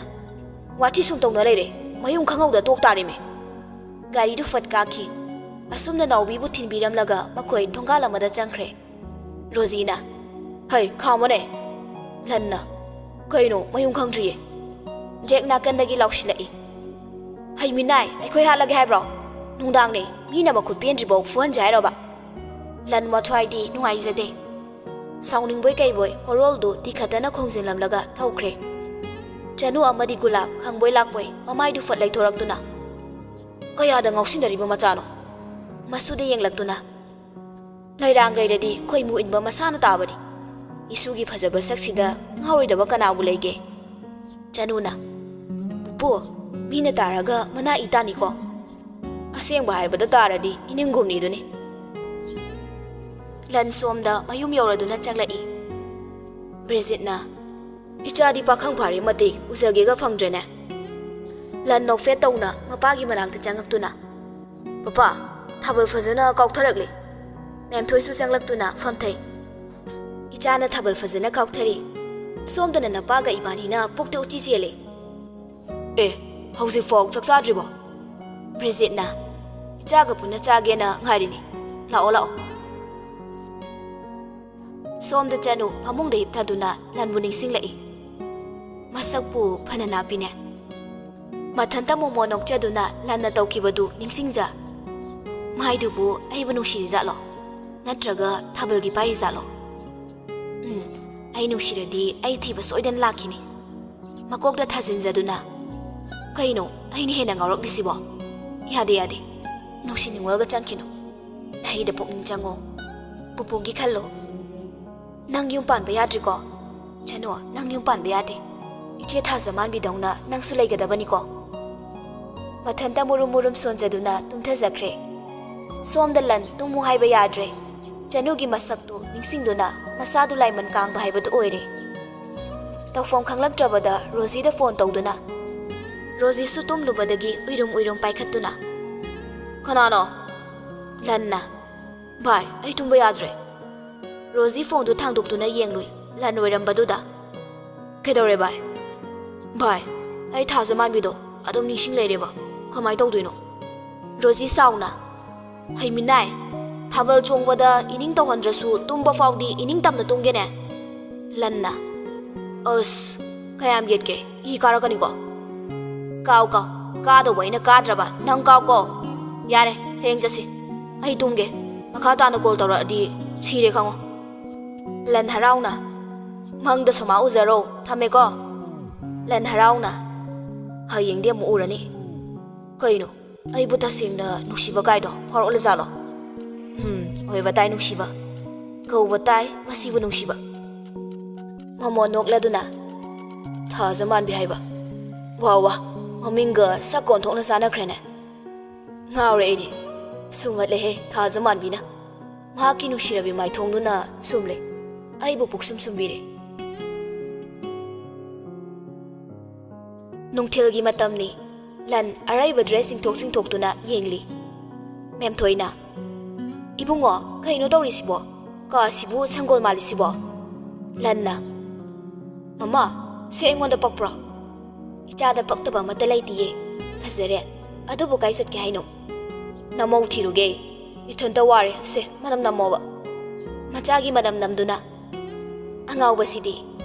"ꯋꯥꯊꯤ ꯁꯨꯝ ꯇꯧꯅ ꯂꯩꯔꯦ, ꯃꯌꯨꯝ ꯈꯪꯍꯧꯗ ꯇꯣꯛ ꯇꯥꯔꯦꯃꯦ꯫" ꯒꯥꯔꯤꯗꯨ ꯐꯠ ꯀꯥꯈꯤ꯫ ꯑꯁꯨꯝꯅ ꯅꯥꯎꯕꯤꯕꯨ ꯊꯤꯟꯕꯤꯔꯝꯂꯒ ꯃꯈꯣꯏ ꯊꯣꯡꯒꯥꯜ ꯑꯃꯗ ꯆꯪꯈ꯭ꯔꯦ꯫ ꯔꯣꯖꯤꯅ, "ꯍꯩ, ꯈꯥꯝꯃꯣꯅꯦ꯫" ꯂꯟꯅ, "ꯀꯩꯅꯣ, ꯃꯌꯨꯝ ꯈꯪꯗ꯭ꯔꯤꯌꯦ?" ꯖꯦꯛ ꯅꯥꯀꯟꯗꯒꯤ ꯂꯥꯎꯁꯤꯜꯂꯛꯏ꯫ "ꯍꯩ ꯃꯤꯅꯥꯏ, ꯑꯩꯈꯣꯏ ꯍꯥꯠꯂꯒꯦ ꯍꯥꯏꯕ꯭ꯔꯣ? ꯅꯨꯡꯗꯥꯡꯅꯦ, ꯃꯤꯅ ꯃꯈꯨꯠ ꯄꯦꯟꯗ꯭ꯔꯤꯐꯥꯎ ꯐꯨꯍꯟꯁꯦ ꯍꯥꯏꯔꯣꯕ?" ꯂꯟ ꯃꯊ꯭ꯋꯥꯏꯗꯤ ꯅꯨꯡꯉꯥꯏꯖꯗꯦ꯫ ꯁꯥꯎꯅꯤꯡꯕꯣꯏ ꯀꯩꯕꯣꯏ ꯍꯣꯔꯣꯜꯗꯨ ꯇꯤꯈꯠꯇꯅ ꯈꯣꯡꯖꯤꯜꯂꯝꯂꯒ ꯊꯧꯈ꯭ꯔꯦ꯫ ꯆꯅꯨ ꯑꯃꯗꯤ ꯒꯨꯂꯥꯞ ꯈꯪꯕꯣꯏ ꯂꯥꯛꯄꯣꯏ ꯃꯃꯥꯏꯗꯨ ꯐꯠ ꯂꯩꯊꯣꯔꯛꯇꯨꯅ, "ꯀꯌꯥꯗ ꯉꯥꯎꯁꯤꯟꯅꯔꯤꯕ ꯃꯆꯥꯅꯣ?" ꯃꯁꯨꯗ ꯌꯦꯡꯂꯛꯇꯨꯅ, "ꯂꯩꯔꯥꯡ ꯂꯩꯔꯗꯤ ꯈꯣꯏꯃꯨ ꯏꯟꯕ ꯃꯁꯥꯅ ꯇꯥꯕꯅꯤ꯫ ꯏꯁꯨꯒꯤ ꯐꯖꯕ ꯁꯛꯁꯤꯗ ꯉꯥꯎꯔꯣꯏꯗꯕ ꯀꯅꯥꯕꯨ ꯂꯩꯒꯦ?" ꯆꯅꯨꯅ, "ꯄꯨꯄꯨ, ꯃꯤꯅ ꯇꯥꯔꯒ ꯃꯅꯥ ꯏ ꯇꯥꯅꯤꯀꯣ꯫ ꯑꯁꯦꯡꯕ ꯍꯥꯏꯔꯕꯗ ꯇꯥꯔꯗꯤ ꯏꯅꯤꯡꯒꯨꯝꯅꯤꯗꯨꯅꯤ꯫" ꯂꯟ ꯁꯣꯝꯗ ꯃꯌꯨꯝ ꯌꯧꯔꯗꯨꯅ ꯆꯪꯂꯛꯏ꯫ ꯕ꯭ꯔꯤꯖꯤꯠꯅ, "ꯏꯆꯥꯗꯤ ꯄꯥꯈꯪ ꯐꯥꯔꯦ, ꯃꯇꯤꯛ ꯎꯖꯒꯦꯒ ꯐꯪꯗ꯭ꯔꯦꯅꯦ꯫" ꯂꯟ ꯅꯣꯛꯐꯦꯠ ꯇꯧꯅ ꯃꯄꯥꯒꯤ ꯃꯅꯥꯛꯇ ꯆꯪꯉꯛꯇꯨꯅ, "ꯄꯄꯥ, ꯊꯥꯕꯜ ꯐꯖꯅ ꯀꯥꯎꯊꯔꯛꯂꯦ꯫" ꯃꯦꯝꯊꯣꯏꯁꯨ ꯆꯪꯂꯛꯇꯨꯅ ꯐꯝꯊꯩ꯫ "ꯏꯆꯥꯅ ꯊꯥꯕꯜ ꯐꯖꯅ ꯀꯥꯎꯊꯔꯤ꯫ ꯁꯣꯝꯗꯅ ꯅꯄꯥꯒ ꯏꯕꯥꯅꯤꯅ ꯄꯨꯛꯇ ꯎꯆꯤ ꯆꯦꯜꯂꯦ꯫" "ꯑꯦ, ꯍꯧꯖꯤꯛꯐꯥꯎ ꯆꯥꯛ ꯆꯥꯗ꯭ꯔꯤꯕꯣ?" ꯕ꯭ꯔꯤꯖꯤꯠꯅ, "ꯏꯆꯥꯒ ꯄꯨꯟꯅ ꯆꯥꯒꯦꯅ ꯉꯥꯏꯔꯤꯅꯤ꯫ ꯂꯥꯛꯑꯣ, ꯂꯥꯛꯑꯣ꯫" ꯁꯣꯝꯗ ꯆꯅꯨ ꯐꯃꯨꯡꯗ ꯍꯤꯞꯊꯗꯨꯅ ꯂꯟꯕꯨ ꯅꯤꯡꯁꯤꯡꯂꯛꯏ꯫ ꯃꯁꯛꯄꯨ ꯐꯅ ꯅꯥꯞꯄꯤꯅꯦ꯫ ꯃꯊꯟꯇ ꯃꯣꯃꯣ ꯅꯣꯛꯆꯗꯨꯅ ꯂꯟꯅ ꯇꯧꯈꯤꯕꯗꯨ ꯅꯤꯡꯁꯤꯡꯖ꯫ ꯃꯥꯏꯗꯨꯕꯨ ꯑꯩꯕꯨ ꯅꯨꯡꯁꯤꯔꯤꯖꯥꯠꯂꯣ? ꯅꯠꯇ꯭ꯔꯒ ꯊꯥꯕꯜꯒꯤ ꯄꯥꯏꯔꯤꯖꯥꯠꯂꯣ? ꯎꯝ, ꯑꯩ ꯅꯨꯡꯁꯤꯔꯗꯤ ꯑꯩ ꯊꯤꯕ ꯁꯣꯏꯗꯅ ꯂꯥꯛꯈꯤꯅꯤ꯫ ꯃꯀꯣꯛꯇ ꯊꯥꯖꯤꯟꯖꯗꯨꯅ, "ꯀꯩꯅꯣ, ꯑꯩꯅ ꯍꯦꯟꯅ ꯉꯥꯎꯔꯛꯂꯤꯁꯤꯕꯣ? ꯌꯥꯗꯦ, ꯌꯥꯗꯦ꯫ ꯅꯨꯡꯁꯤ ꯅꯨꯡꯉꯣꯜꯒ ꯆꯪꯈꯤꯅꯨ꯫ ꯅꯍꯩꯗ ꯄꯨꯛꯅꯤꯡ ꯆꯪꯉꯣ꯫ ꯄꯨꯄꯨꯒꯤ ꯈꯜꯂꯣ꯫ ꯅꯪ ꯌꯨꯝ ꯄꯥꯟꯕ ꯌꯥꯗ꯭ꯔꯤꯀꯣ? ꯆꯅꯨ, ꯅꯪ ꯌꯨꯝ ꯄꯥꯟꯕ ꯌꯥꯗꯦ꯫ ꯏꯆꯦ ꯊꯥꯖꯃꯥꯟꯕꯤꯗꯧꯅ ꯅꯪꯁꯨ ꯂꯩꯒꯗꯕꯅꯤꯀꯣ꯫" ꯃꯊꯟꯇ ꯃꯨꯔꯨꯝ ꯃꯨꯔꯨꯝ ꯁꯣꯟꯖꯗꯨꯅ ꯇꯨꯝꯊꯖꯈ꯭ꯔꯦ꯫ ꯁꯣꯝꯗ ꯂꯟ ꯇꯨꯝꯃꯨ ꯍꯥꯏꯕ ꯌꯥꯗ꯭ꯔꯦ꯫ ꯆꯅꯨꯒꯤ ꯃꯁꯛꯇꯨ ꯅꯤꯡꯁꯤꯡꯗꯨꯅ ꯃꯁꯥꯗꯨ ꯂꯥꯏꯃꯟ ꯀꯥꯡꯕ ꯍꯥꯏꯕꯗꯨ ꯑꯣꯏꯔꯦ꯫ ꯇꯧꯐꯝ ꯈꯪꯂꯛꯇ꯭ꯔꯕꯗ ꯔꯣꯖꯤꯗ ꯐꯣꯟ ꯇꯧꯗꯨꯅ, ꯔꯣꯖꯤꯁꯨ ꯇꯨꯝꯂꯨꯕꯗꯒꯤ ꯎꯏꯔꯨꯝ ꯎꯏꯔꯨꯝ ꯄꯥꯏꯈꯠꯇꯨꯅ, "ꯀꯅꯥꯅꯣ?" "ꯂꯟꯅ꯫" "ꯚꯥꯏ, ꯑꯩ ꯇꯨꯝꯕ ꯌꯥꯗ꯭ꯔꯦ꯫" ꯔꯣꯖꯤ ꯐꯣꯟꯗꯨ ꯊꯥꯡꯗꯣꯛꯇꯨꯅ ꯌꯦꯡꯂꯨꯏ, ꯂꯟ ꯑꯣꯏꯔꯝꯕꯗꯨꯗ꯫ "ꯀꯩꯗꯧꯔꯦ ꯚꯥꯏ?" "ꯚꯥꯏ, ꯑꯩ ꯊꯥꯖꯃꯥꯟꯕꯤꯗꯣ ꯑꯗꯨꯝ ꯅꯤꯡꯁꯤꯡ ꯂꯩꯔꯦꯕ꯫ ꯀꯃꯥꯏ ꯇꯧꯗꯣꯏꯅꯣ?" ꯔꯣꯖꯤ ꯁꯥꯎꯅ, "ꯍꯩꯃꯤꯅꯥꯏ, ꯊꯥꯕꯜ ꯆꯣꯡꯕꯗ ꯏꯅꯤꯡ ꯇꯧꯍꯟꯗ꯭ꯔꯁꯨ ꯇꯨꯝꯕ ꯐꯥꯎꯗꯤ ꯏꯅꯤꯡ ꯇꯝꯅ ꯇꯨꯝꯒꯦꯅꯦ꯫" ꯂꯟꯅ, "ꯑꯁ, ꯀꯌꯥꯝ ꯌꯦꯠꯀꯦ? ꯏ ꯀꯥꯔꯛꯀꯅꯤꯀꯣ꯫" "ꯀꯥꯎ, ꯀꯥꯎ꯫ ꯀꯥꯗꯧꯕ ꯑꯩꯅ ꯀꯥꯗ꯭ꯔꯕ, ꯅꯪ ꯀꯥꯎ ꯀꯣ꯫ ꯌꯥꯔꯦ, ꯍꯌꯦꯡ ꯆꯠꯁꯤ꯫ ꯑꯩ ꯇꯨꯝꯒꯦ꯫ ꯃꯈꯥ ꯇꯥꯅ ꯀꯣꯜ ꯇꯧꯔꯛꯑꯗꯤ ꯁꯤꯔꯦ ꯈꯪꯉꯣ꯫" ꯂꯟ ꯍꯔꯥꯎꯅ, "ꯃꯪꯗ ꯁꯣꯃꯥ ꯎꯖꯔꯣ꯫ ꯊꯝꯃꯦꯀꯣ꯫" ꯂꯟ ꯍꯔꯥꯎꯅ, "ꯍꯌꯦꯡꯗꯤ ꯑꯃꯨꯛ ꯎꯔꯅꯤ꯫ ꯀꯩꯅꯣ, ꯑꯩꯕꯨ ꯇꯁꯦꯡꯅ ꯅꯨꯡꯁꯤꯕ ꯀꯥꯏꯗꯣ ꯐꯥꯎꯔꯛꯂꯖꯥꯠꯂꯣ? ꯎꯝ, ꯑꯣꯏꯕ ꯇꯥꯏ ꯅꯨꯡꯁꯤꯕ꯫ ꯀꯧꯕ ꯇꯥꯏ ꯃꯁꯤꯕꯨ ꯅꯨꯡꯁꯤꯕ꯫" ꯃꯃꯣꯟ ꯅꯣꯛꯂꯗꯨꯅ, "ꯊꯥꯖ ꯃꯥꯟꯕꯤ ꯍꯥꯏꯕ꯫ ꯋꯥ ꯋꯥ, ꯃꯃꯤꯡꯒ ꯁꯛ ꯑꯣꯟꯊꯣꯛꯅ ꯆꯥꯟꯅꯈ꯭ꯔꯦꯅꯦ꯫ ꯉꯥꯎꯔꯦ ꯑꯩꯗꯤ꯫ ꯁꯨꯝꯍꯠꯂꯦꯍꯦ ꯊꯥꯖ ꯃꯥꯟꯕꯤꯅ꯫ ꯃꯍꯥꯛꯀꯤ ꯅꯨꯡꯁꯤꯔꯕꯤ ꯃꯥꯏꯊꯣꯡꯗꯨꯅ ꯁꯨꯝꯂꯦ꯫ ꯑꯩꯕꯨ ꯄꯨꯛꯁꯨꯝ ꯁꯨꯝꯕꯤꯔꯦ꯫" ꯅꯨꯡꯊꯤꯜꯒꯤ ꯃꯇꯝꯅꯤ꯫ ꯂꯟ ꯑꯔꯩꯕ ꯗ꯭ꯔꯦꯁ ꯆꯤꯡꯊꯣꯛ ꯆꯤꯡꯊꯣꯛꯇꯨꯅ ꯌꯦꯡꯂꯤ꯫ ꯃꯦꯝꯊꯣꯏꯅ, "ꯏꯕꯨꯡꯉꯣ, ꯀꯩꯅꯣ ꯇꯧꯔꯤꯁꯤꯕꯣ? ꯀꯥꯁꯤꯕꯨ ꯁꯪꯒꯣꯜ ꯃꯥꯜꯂꯤꯁꯤꯕꯣ?" ꯂꯟꯅ, "ꯃꯃꯥ, ꯁꯤ ꯑꯩꯉꯣꯟꯗ ꯄꯛꯄ꯭ꯔꯣ? ꯏꯆꯥꯗ ꯄꯛꯇꯕ ꯑꯃꯠꯇ ꯂꯩꯇꯤꯌꯦ꯫ ꯐꯖꯔꯦ꯫ ꯑꯗꯨꯕꯨ ꯀꯥꯏ ꯆꯠꯀꯦ ꯍꯥꯏꯅꯣ?" "ꯅꯃꯧ ꯊꯤꯔꯨꯒꯦ꯫ ꯏꯊꯟꯇ ꯋꯥꯔꯦ꯫ ꯁꯦ, ꯃꯅꯝ ꯅꯝꯃꯣꯕ꯫" ꯃꯆꯥꯒꯤ ꯃꯅꯝ ꯅꯝꯗꯨꯅ, "ꯑꯉꯥꯎꯕꯁꯤꯗꯤ꯫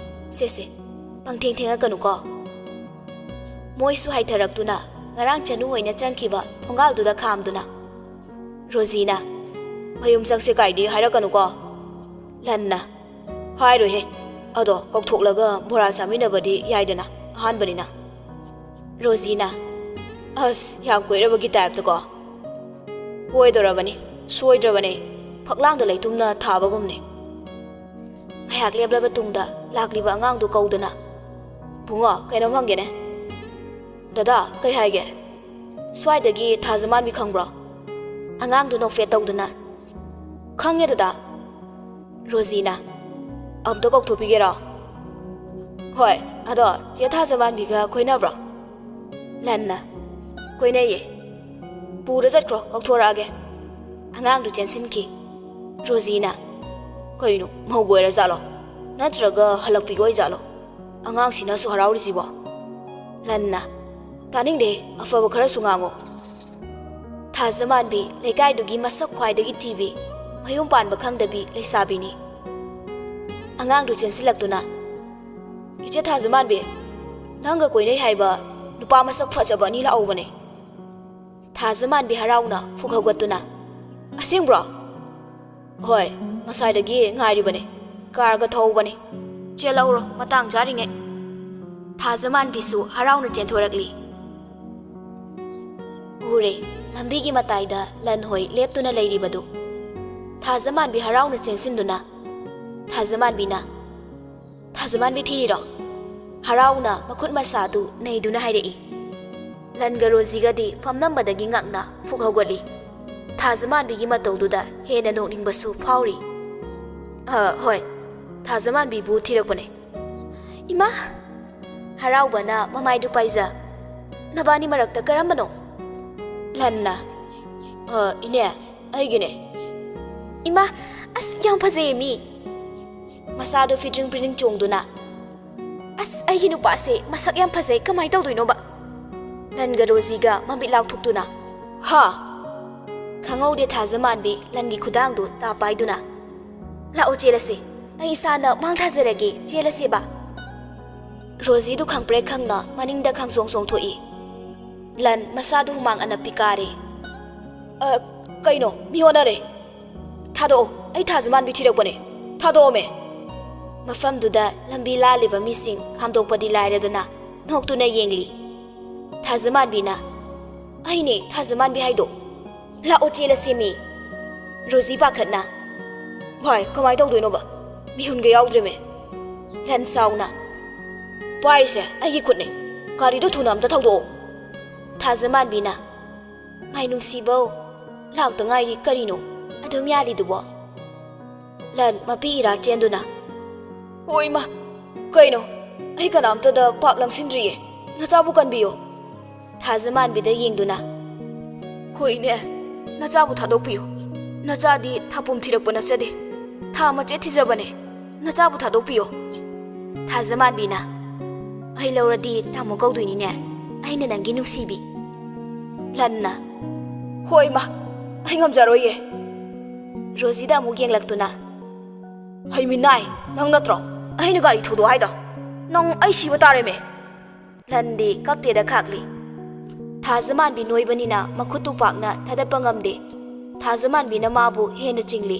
ꯁꯦ, ꯁꯦ, ꯄꯪꯊꯦꯡ ꯊꯦꯡꯉꯛꯀꯅꯨꯀꯣ꯫" ꯃꯣꯏꯁꯨ ꯍꯥꯏꯊꯔꯛꯇꯨꯅ ꯉꯔꯥꯡ ꯆꯅꯨ ꯍꯣꯏꯅ ꯆꯪꯈꯤꯕ ꯊꯣꯡꯒꯥꯜꯗꯨꯗ ꯈꯥꯝꯗꯨꯅ, ꯔꯣꯖꯤꯅ, "ꯃꯌꯨꯝ ꯆꯪꯁꯦ ꯀꯥꯏꯗꯤ ꯍꯥꯏꯔꯛꯀꯅꯨꯀꯣ꯫" ꯂꯟꯅ, ꯍꯥꯏꯔꯣꯏꯍꯦ꯫ ꯑꯗꯣ ꯀꯧꯊꯣꯛꯂꯒ ꯕꯣꯔꯥ ꯆꯥꯃꯤꯟꯅꯕꯗꯤ ꯌꯥꯏꯗꯅ, ꯑꯍꯥꯟꯕꯅꯤꯅ꯫ ꯔꯣꯖꯤꯅ, ꯑꯁ, ꯌꯥꯝ ꯀꯣꯏꯔꯕꯒꯤ ꯇꯥꯏꯞꯇꯀꯣ꯫ ꯀꯣꯏꯗꯧꯔꯕꯅꯤ, ꯁꯣꯏꯗ꯭ꯔꯕꯅꯦ꯫ ꯐꯛꯂꯥꯡꯗ ꯂꯩꯇꯨꯝꯅ ꯊꯥꯕꯒꯨꯝꯅꯦ꯫ ꯉꯥꯏꯍꯥꯛ ꯂꯦꯞꯂꯕ ꯇꯨꯡꯗ ꯂꯥꯛꯂꯤꯕ ꯑꯉꯥꯡꯗꯨ ꯀꯧꯗꯨꯅ, "ꯕꯨꯡꯉꯣ, ꯀꯩꯅꯣꯝ ꯍꯪꯒꯦꯅꯦ꯫ ꯗꯗꯥ, ꯀꯩ ꯍꯥꯏꯒꯦ? ꯁ꯭ꯋꯥꯏꯗꯒꯤ ꯊꯥꯖꯃꯥꯟꯕꯤ ꯈꯪꯕ꯭ꯔꯣ?" ꯑꯉꯥꯡꯗꯨ ꯅꯣꯛꯐꯦꯠ ꯇꯧꯗꯨꯅ, "ꯈꯪꯉꯦ ꯗꯗꯥ꯫" ꯔꯣꯖꯤꯅ, "ꯑꯝꯇ ꯀꯧꯊꯣꯛꯄꯤꯒꯦꯔꯣ?" "ꯍꯣꯏ, ꯑꯗꯣ ꯆꯦ ꯊꯥꯖꯃꯥꯟꯕꯤꯒ ꯀꯣꯏꯅꯕ꯭ꯔꯣ?" ꯂꯟꯅ, "ꯀꯣꯏꯅꯩꯌꯦ꯫ ꯄꯨꯔ ꯆꯠꯈ꯭ꯔꯣ, ꯀꯧꯊꯣꯔꯛꯑꯒꯦ꯫" ꯑꯉꯥꯡꯗꯨ ꯆꯦꯟꯁꯤꯟꯈꯤ꯫ ꯔꯣꯖꯤꯅ, "ꯀꯩꯅꯣ, ꯃꯧꯒ ꯑꯣꯏꯔꯖꯥꯠꯂꯣ? ꯅꯠꯇ꯭ꯔꯒ ꯍꯜꯂꯛꯄꯤꯒ ꯑꯣꯏꯖꯥꯠꯂꯣ? ꯑꯉꯥꯡꯁꯤꯅꯁꯨ ꯍꯔꯥꯎꯔꯤꯁꯤꯕꯣ?" ꯂꯟꯅ, "ꯇꯥꯅꯤꯡꯗꯦ, ꯑꯐꯕ ꯈꯔꯁꯨ ꯉꯥꯡꯉꯨ꯫" ꯊꯥꯖꯃꯥꯟꯕꯤ ꯂꯩꯀꯥꯏꯗꯨꯒꯤ ꯃꯁꯛ ꯈ꯭ꯋꯥꯏꯗꯒꯤ ꯊꯤꯕꯤ, ꯃꯌꯨꯝ ꯄꯥꯟꯕ ꯈꯪꯗꯕꯤ ꯂꯩꯁꯥꯕꯤꯅꯤ꯫ ꯑꯉꯥꯡꯗꯨ ꯆꯦꯟꯁꯤꯜꯂꯛꯇꯨꯅ, "ꯏꯆꯦ ꯊꯥꯖꯃꯥꯟꯕꯤ, ꯅꯪꯒ ꯀꯣꯏꯅꯩ ꯍꯥꯏꯕ ꯅꯨꯄꯥ ꯃꯁꯛ ꯐꯖꯕ ꯑꯅꯤ ꯂꯥꯛꯍꯧꯕꯅꯦ꯫" ꯊꯥꯖꯃꯥꯟꯕꯤ ꯍꯔꯥꯎꯅ ꯐꯨꯛ ꯍꯧꯒꯠꯇꯨꯅ, "ꯑꯁꯦꯡꯕ꯭ꯔꯣ?" "ꯍꯣꯏ, ꯉꯁꯥꯏꯗꯒꯤ ꯉꯥꯏꯔꯤꯕꯅꯦ꯫ ꯀꯥꯔꯒ ꯊꯧꯕꯅꯦ꯫ ꯆꯦꯜꯍꯧꯔꯣ, ꯃꯇꯥꯡ ꯆꯥꯔꯤꯉꯩ꯫" ꯊꯥꯖꯃꯥꯟꯕꯤꯁꯨ ꯍꯔꯥꯎꯅ ꯆꯦꯟꯊꯣꯔꯛꯂꯤ꯫ ꯎꯔꯦ, ꯂꯝꯕꯤꯒꯤ ꯃꯇꯥꯏꯗ ꯂꯟ ꯍꯣꯏ ꯂꯦꯞꯇꯨꯅ ꯂꯩꯔꯤꯕꯗꯨ꯫ ꯊꯥꯖꯃꯥꯟꯕꯤ ꯍꯔꯥꯎꯅ ꯆꯦꯟꯁꯤꯟꯗꯨꯅ, ꯊꯥꯖꯃꯥꯟꯕꯤꯅ, "ꯊꯥꯖꯃꯥꯟꯕꯤ ꯊꯤꯔꯤꯔꯣ?" ꯍꯔꯥꯎꯅ ꯃꯈꯨꯠ ꯃꯁꯥꯗꯨ ꯅꯩꯗꯨꯅ ꯍꯥꯏꯔꯛꯏ꯫ ꯂꯟꯒ ꯔꯣꯖꯤꯒꯗꯤ ꯐꯝꯂꯝꯕꯗꯒꯤ ꯉꯛꯅ ꯐꯨꯛ ꯍꯧꯒꯠꯂꯤ꯫ ꯊꯥꯖꯃꯥꯟꯕꯤꯒꯤ ꯃꯇꯧꯗꯨꯗ ꯍꯦꯟꯅ ꯅꯣꯛꯅꯤꯡꯕꯁꯨ ꯐꯥꯎꯔꯤ꯫ "ꯑ, ꯍꯣꯏ, ꯊꯥꯖꯃꯥꯟꯕꯤꯕꯨ ꯊꯤꯔꯛꯄꯅꯦ꯫" "ꯏꯃꯥ!" ꯍꯔꯥꯎꯕꯅ ꯃꯃꯥꯏꯗꯨ ꯄꯥꯏꯖ, "ꯅꯕꯥꯅꯤ ꯃꯔꯛꯇ ꯀꯔꯝꯕꯅꯣ?" ꯂꯟꯅ, "ꯑ, ꯏꯅꯦ, ꯑꯩꯒꯤꯅꯦ꯫" "ꯏꯃꯥ, ꯑꯁ, ꯌꯥꯝ ꯐꯖꯩꯌꯦ ꯃꯤ!" ꯃꯁꯥꯗꯨ ꯐꯤꯇ꯭ꯔꯤꯡ ꯐꯤꯇ꯭ꯔꯤꯡ ꯆꯣꯡꯗꯨꯅ, "ꯑꯁ, ꯑꯩꯒꯤ ꯅꯨꯄꯥꯁꯦ ꯃꯁꯛ ꯌꯥꯝ ꯐꯖꯩ, ꯀꯃꯥꯏ ꯇꯧꯗꯣꯏꯅꯣꯕ?" ꯂꯟꯒ ꯔꯣꯖꯤꯒ ꯃꯃꯤꯠ ꯂꯥꯎꯊꯣꯛꯇꯨꯅ, "ꯍꯥ?" ꯈꯪꯍꯧꯗꯦ ꯊꯥꯖꯃꯥꯟꯕꯤ ꯂꯟꯒꯤ ꯈꯨꯗꯥꯡꯗꯨ ꯇꯥ ꯄꯥꯏꯗꯨꯅ, "ꯂꯥꯛꯑꯣ ꯆꯦꯜꯂꯁꯦ, ꯑꯩ ꯏꯁꯥꯅ ꯃꯥꯡ ꯊꯥꯖꯔꯒꯦ, ꯆꯦꯜꯂꯁꯦꯕ꯫" ꯔꯣꯖꯤꯗꯨ ꯈꯪꯄ꯭ꯔꯦꯛ ꯈꯪꯅ ꯃꯅꯤꯡꯗ ꯈꯪꯆꯣꯡ ꯆꯣꯡꯊꯣꯛꯏ꯫ ꯂꯟ ꯃꯁꯥꯗꯨ ꯍꯨꯃꯥꯡ ꯑꯅꯞꯄꯤ ꯀꯥꯔꯦ꯫ "ꯑ, ꯀꯩꯅꯣ, ꯃꯤ ꯑꯣꯟꯅꯔꯦ꯫ ꯊꯥꯗꯣꯛꯑꯣ, ꯑꯩ ꯊꯥꯖꯃꯥꯟꯕꯤ ꯊꯤꯔꯛꯄꯅꯦ꯫ ꯊꯥꯗꯣꯛꯑꯣꯃꯦ!" ꯃꯐꯝꯗꯨꯗ ꯂꯝꯕꯤ ꯂꯥꯜꯂꯤꯕ ꯃꯤꯁꯤꯡ ꯈꯥꯝꯗꯣꯛꯄꯗꯤ ꯂꯥꯏꯔꯗꯅ ꯅꯣꯛꯇꯨꯅ ꯌꯦꯡꯂꯤ꯫ ꯊꯥꯖꯃꯥꯟꯕꯤꯅ, "ꯑꯩꯅꯦ ꯊꯥꯖꯃꯥꯟꯕꯤ ꯍꯥꯏꯗꯣ꯫ ꯂꯥꯛꯑꯣ ꯆꯦꯜꯂꯁꯦꯃꯤ꯫" ꯔꯣꯖꯤ ꯄꯥꯈꯠꯅ, "ꯚꯥꯏ, ꯀꯃꯥꯏ ꯇꯧꯗꯣꯏꯅꯣꯕ? ꯃꯤꯍꯨꯟꯒ ꯌꯥꯎꯗ꯭ꯔꯦꯃꯦ꯫" ꯂꯟ ꯁꯥꯎꯅ, "ꯄꯥꯏꯔꯤꯁꯦ ꯑꯩꯒꯤ ꯈꯨꯠꯅꯦ꯫ ꯒꯥꯔꯤꯗꯣ ꯊꯨꯅ ꯑꯝꯇ ꯊꯧꯗꯣꯛꯑꯣ꯫" ꯊꯥꯖꯃꯥꯟꯕꯤꯅ, "ꯃꯥꯏ ꯅꯨꯡꯁꯤꯕꯧ, ꯂꯥꯛꯇ ꯉꯥꯏꯔꯤ, ꯀꯔꯤꯅꯣ ꯑꯗꯨꯝ ꯌꯥꯜꯂꯤꯗꯨꯕꯣ?" ꯂꯟ ꯃꯄꯤ ꯏꯔꯥ ꯆꯦꯟꯗꯨꯅ, "ꯍꯣꯏ ꯏꯃꯥ, ꯀꯩꯅꯣ? ꯑꯩ ꯀꯅꯥꯝꯇꯗ ꯄꯥꯞ ꯂꯪꯁꯤꯟꯗ꯭ꯔꯤꯌꯦ꯫ ꯅꯆꯥꯕꯨ ꯀꯟꯕꯤꯌꯣ꯫" ꯊꯥꯖꯃꯥꯟꯕꯤꯗ ꯌꯦꯡꯗꯨꯅ, "ꯍꯣꯏꯅꯦ, ꯅꯆꯥꯕꯨ ꯊꯥꯗꯣꯛꯄꯤꯌꯨ꯫ ꯅꯆꯥꯗꯤ ꯊꯥꯄꯨꯝ ꯊꯤꯔꯛꯄ ꯅꯠꯆꯗꯦ꯫ ꯊꯥ ꯃꯆꯦꯠ ꯊꯤꯖꯕꯅꯦ꯫ ꯅꯆꯥꯕꯨ ꯊꯥꯗꯣꯛꯄꯤꯌꯣ꯫" ꯊꯥꯖꯃꯥꯟꯕꯤꯅ, "ꯑꯩ ꯂꯧꯔꯗꯤ ꯇꯥꯃꯣ ꯀꯧꯗꯣꯏꯅꯤꯅꯦ꯫ ꯑꯩꯅ ꯅꯪꯒꯤ ꯅꯨꯡꯁꯤꯕꯤ꯫" ꯂꯟꯅ, "ꯍꯣꯏ ꯏꯃꯥ, ꯑꯩ ꯉꯝꯖꯔꯣꯏꯌꯦ꯫" ꯔꯣꯖꯤꯗ ꯑꯃꯨꯛ ꯌꯦꯡꯂꯛꯇꯨꯅ, "ꯍꯩꯃꯤꯅꯥꯏ, ꯅꯪ ꯅꯠꯇ꯭ꯔꯣ ꯑꯩꯅ ꯒꯥꯔꯤ ꯊꯧꯗꯣꯛ ꯍꯥꯏꯗꯣ? ꯅꯪ ꯑꯩ ꯁꯤꯕ ꯇꯥꯔꯦꯃꯦ꯫" ꯂꯟꯗꯤ ꯀꯞꯇꯦꯗ ꯈꯥꯛꯂꯤ꯫ ꯊꯥꯖꯃꯥꯟꯕꯤ ꯅꯣꯏꯕꯅꯤꯅ ꯃꯈꯨꯠꯇꯨ ꯄꯥꯛꯅ ꯊꯥꯗꯠꯄ ꯉꯝꯗꯦ꯫ ꯊꯥꯖꯃꯥꯟꯕꯤꯅ ꯃꯥꯕꯨ ꯍꯦꯟꯅ ꯆꯤꯡꯂꯤ꯫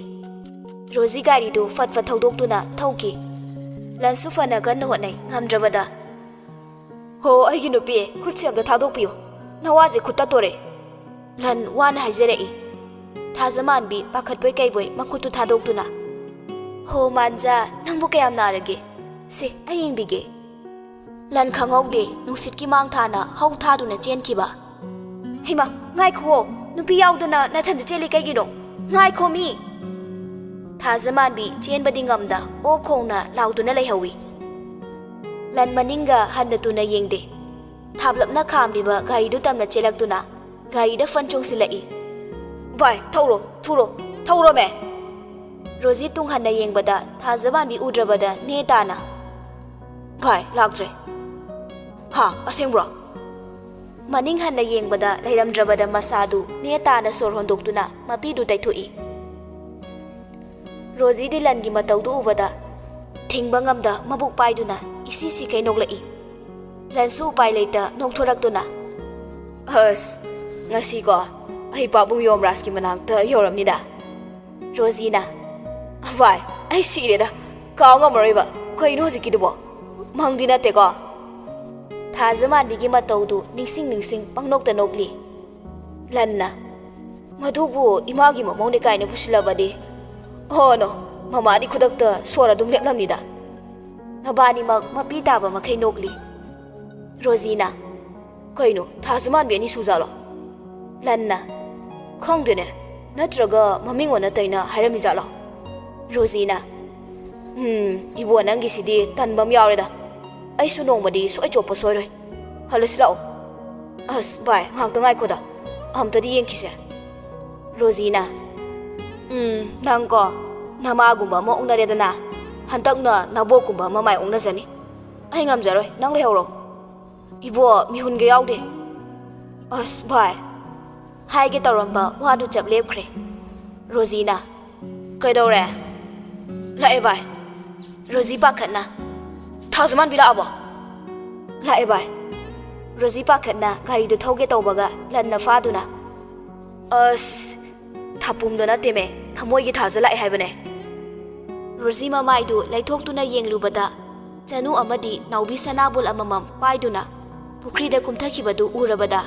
ꯔꯣꯖꯤ ꯒꯥꯔꯤꯗꯨ ꯐꯠ ꯐꯠ ꯊꯧꯗꯣꯛꯇꯨꯅ ꯊꯧꯈꯤ꯫ ꯂꯟꯁꯨ ꯐꯅ ꯀꯟꯅ ꯍꯣꯠꯅꯩ, ꯉꯝꯗ꯭ꯔꯕꯗ, "ꯍꯣ, ꯑꯩꯒꯤ ꯅꯨꯄꯤ, ꯈꯨꯠꯁꯦ ꯑꯝꯇ ꯊꯥꯗꯣꯛꯄꯤꯌꯨ꯫ ꯅꯋꯥꯁꯦ ꯈꯨꯠ ꯇꯠꯇꯣꯔꯦ꯫" ꯂꯟ ꯋꯥꯅ ꯍꯥꯏꯖꯔꯛꯏ꯫ ꯊꯥꯖꯃꯥꯟꯕꯤ ꯄꯥꯈꯠꯄꯣꯏ ꯀꯩꯕꯣꯏ ꯃꯈꯨꯠꯇꯨ ꯊꯥꯗꯣꯛꯇꯨꯅ, "ꯍꯣ ꯃꯥꯟꯖꯥ, ꯅꯪꯕꯨ ꯀꯌꯥꯝ ꯅꯥꯔꯒꯦ? ꯁꯦ, ꯑꯩ ꯌꯦꯡꯕꯤꯒꯦ꯫" ꯂꯟ ꯈꯪꯍꯧꯗꯦ, ꯅꯨꯡꯁꯤꯠꯀꯤ ꯃꯥꯡ ꯊꯥꯅ ꯍꯧ ꯊꯥꯗꯨꯅ ꯆꯦꯟꯈꯤꯕ꯫ "ꯍꯩꯃꯥ, ꯉꯥꯏꯈꯨꯑꯣ, ꯅꯨꯄꯤ ꯌꯥꯎꯗꯅ ꯅꯊꯟꯗ ꯆꯦꯜꯂꯤ ꯀꯩꯒꯤꯅꯣ? ꯉꯥꯏꯈꯣ ꯃꯤ!" ꯊꯥꯖꯃꯥꯟꯕꯤ ꯆꯦꯟꯕꯗꯤ ꯉꯝꯗ ꯑꯣꯛ ꯈꯣꯡꯅ ꯂꯥꯎꯗꯨꯅ ꯂꯩꯍꯧꯏ꯫ ꯂꯟ ꯃꯅꯤꯡꯒ ꯍꯟꯅ ꯇꯨꯅ ꯌꯦꯡꯗꯦ꯫ ꯊꯥꯞꯂꯞꯅ ꯈꯥꯝꯂꯤꯕ ꯒꯥꯔꯤꯗꯨ ꯇꯝꯅ ꯆꯦꯜꯂꯛꯇꯨꯅ ꯒꯥꯔꯤꯗ ꯐꯟ ꯆꯣꯡꯁꯤꯜꯂꯛꯏ꯫ "ꯚꯥꯏ, ꯊꯧꯔꯣ, ꯊꯨꯔꯣ, ꯊꯧꯔꯣꯃꯦ!" ꯔꯣꯖꯤ ꯇꯨꯡ ꯍꯟꯅ ꯌꯦꯡꯕꯗ ꯊꯥꯖꯃꯥꯟꯕꯤ ꯎꯗ꯭ꯔꯕꯗ ꯅꯦ ꯇꯥꯅ, "ꯚꯥꯏ, ꯂꯥꯛꯇ꯭ꯔꯦ꯫" "ꯍꯥ, ꯑꯁꯦꯡꯕ꯭ꯔꯣ?" ꯃꯅꯤꯡ ꯍꯟꯅ ꯌꯦꯡꯕꯗ ꯂꯩꯔꯝꯗ꯭ꯔꯕꯗ ꯃꯁꯥꯗꯨ ꯅꯦ ꯇꯥꯅ ꯁꯣꯔ ꯍꯣꯟꯗꯣꯛꯇꯨꯅ ꯃꯄꯤꯗꯨ ꯇꯩꯊꯣꯛꯏ꯫ ꯔꯣꯖꯤꯗꯤ ꯂꯟꯒꯤ ꯃꯇꯧꯗꯨ ꯎꯕꯗ ꯊꯤꯡꯕ ꯉꯝꯗ ꯃꯕꯨꯛ ꯄꯥꯏꯗꯨꯅ ꯏꯁꯤ ꯁꯤꯈꯩ ꯅꯣꯛꯂꯛꯏ꯫ ꯂꯟꯁꯨ ꯎꯄꯥꯏ ꯂꯩꯇ ꯅꯣꯛꯊꯣꯔꯛꯇꯨꯅ, "ꯑꯁ, ꯉꯁꯤꯀꯣ ꯑꯩ ꯄꯥꯕꯨꯡ ꯌꯣꯝꯔꯥꯖꯀꯤ ꯃꯅꯥꯛꯇ ꯌꯧꯔꯝꯅꯤꯗ꯫" ꯔꯣꯖꯤꯅ, "ꯚꯥꯏ, ꯑꯩ ꯁꯤꯔꯦꯗ꯫ ꯀꯥꯎ ꯉꯝꯃꯔꯣꯏꯕ꯫ ꯀꯩꯅꯣ ꯍꯧꯖꯤꯛꯀꯤꯗꯨꯕꯣ? ꯃꯪꯗꯤ ꯅꯠꯇꯦꯀꯣ? ꯊꯥꯖꯃꯥꯟꯕꯤꯒꯤ ꯃꯇꯧꯗꯨ ꯅꯤꯡꯁꯤꯡ ꯅꯤꯡꯁꯤꯡ ꯄꯪꯅꯣꯛꯇ ꯅꯣꯛꯂꯤ꯫ ꯂꯟꯅ, "ꯃꯗꯨꯕꯨ ꯏꯃꯥꯒꯤ ꯃꯃꯧꯅꯦ ꯀꯥꯏꯅ ꯄꯨꯁꯤꯜꯂꯕꯗꯤ? ꯑꯣꯅꯣ, ꯃꯃꯥꯗꯤ ꯈꯨꯗꯛꯇ ꯁꯣꯔ ꯑꯗꯨꯝ ꯂꯦꯞꯂꯝꯅꯤꯗ꯫" ꯃꯕꯥꯅꯤꯃꯛ ꯃꯄꯤ ꯇꯥꯕ ꯃꯈꯩ ꯅꯣꯛꯂꯤ꯫ ꯔꯣꯖꯤꯅ, "ꯀꯩꯅꯣ, ꯊꯥꯖꯃꯥꯟꯕꯤ ꯑꯅꯤ ꯁꯨꯖꯥꯠꯂꯣ?" ꯂꯟꯅ, "ꯈꯪꯗꯦꯅꯦ, ꯅꯠꯇ꯭ꯔꯒ ꯃꯃꯤꯡ ꯑꯣꯟꯅ ꯇꯩꯅ ꯍꯥꯏꯔꯝꯃꯤꯖꯥꯠꯂꯣ?" ꯔꯣꯖꯤꯅ, "ꯎꯝ, ꯏꯕꯣ, ꯅꯪꯒꯤꯁꯤꯗꯤ ꯇꯟꯕ ꯑꯃ ꯌꯥꯎꯔꯦꯗ꯫ ꯑꯩꯁꯨ ꯅꯣꯡꯃꯗꯤ ꯁꯣꯏ ꯆꯣꯞꯄ ꯁꯣꯏꯔꯣꯏ꯫ ꯍꯜꯂꯁꯤ ꯂꯥꯛꯑꯣ꯫" "ꯑꯁ ꯚꯥꯏ, ꯉꯥꯏꯍꯥꯛꯇ ꯉꯥꯏꯈꯣꯗ, ꯑꯝꯇꯗꯤ ꯌꯦꯡꯈꯤꯁꯦ꯫" ꯔꯣꯖꯤꯅ, "ꯎꯝ, ꯅꯪꯀꯣ, ꯅꯃꯥꯒꯨꯝꯕ ꯑꯃ ꯑꯣꯛꯅꯔꯦꯗꯅ, ꯍꯟꯗꯛꯅ ꯅꯕꯣꯛꯀꯨꯝꯕ ꯑꯃ ꯃꯥꯏ ꯑꯣꯛꯅꯖꯅꯤ꯫ ꯑꯩ ꯉꯝꯖꯔꯣꯏ, ꯅꯪ ꯂꯩꯍꯧꯔꯣ꯫" "ꯏꯕꯣ, ꯃꯤꯍꯨꯟꯒ ꯌꯥꯎꯗꯦ꯫" "ꯑꯁ ꯚꯥꯏ꯫" ꯍꯥꯏꯒꯦ ꯇꯧꯔꯝꯕ ꯋꯥꯗꯨ ꯆꯞ ꯂꯦꯞꯈ꯭ꯔꯦ꯫ ꯔꯣꯖꯤꯅ, "ꯀꯩꯗꯧꯔꯦ?" "ꯂꯥꯛꯑꯦ ꯚꯥꯏ꯫" ꯔꯣꯖꯤ ꯄꯥꯈꯠꯅ, "ꯊꯥꯖꯃꯥꯟꯕꯤ ꯂꯥꯛꯑꯕꯣ?" "ꯂꯥꯛꯑꯦ ꯚꯥꯏ꯫" ꯔꯣꯖꯤ ꯄꯥꯈꯠꯅ ꯒꯥꯔꯤꯗꯨ ꯊꯧꯒꯦ ꯇꯧꯕꯒ ꯂꯟꯅ ꯐꯥꯗꯨꯅ, "ꯑꯁ, ꯊꯥꯄꯨꯝꯗꯣ ꯅꯠꯇꯦꯃꯦ, ꯊꯃꯣꯏꯒꯤ ꯊꯥꯖ ꯂꯥꯛꯑꯦ ꯍꯥꯏꯕꯅꯦ꯫" ꯔꯣꯖꯤ ꯃꯃꯥꯏꯗꯨ ꯂꯩꯊꯣꯛꯇꯨꯅ ꯌꯦꯡꯂꯨꯕꯗ, ꯆꯅꯨ ꯑꯃꯗꯤ ꯅꯥꯎꯕꯤ ꯁꯅꯥꯕꯨꯜ ꯑꯃꯃꯝ ꯄꯥꯏꯗꯨꯅ ꯄꯨꯈ꯭ꯔꯤꯗ ꯀꯨꯝꯊꯈꯤꯕꯗꯨ ꯎꯔꯕꯗ,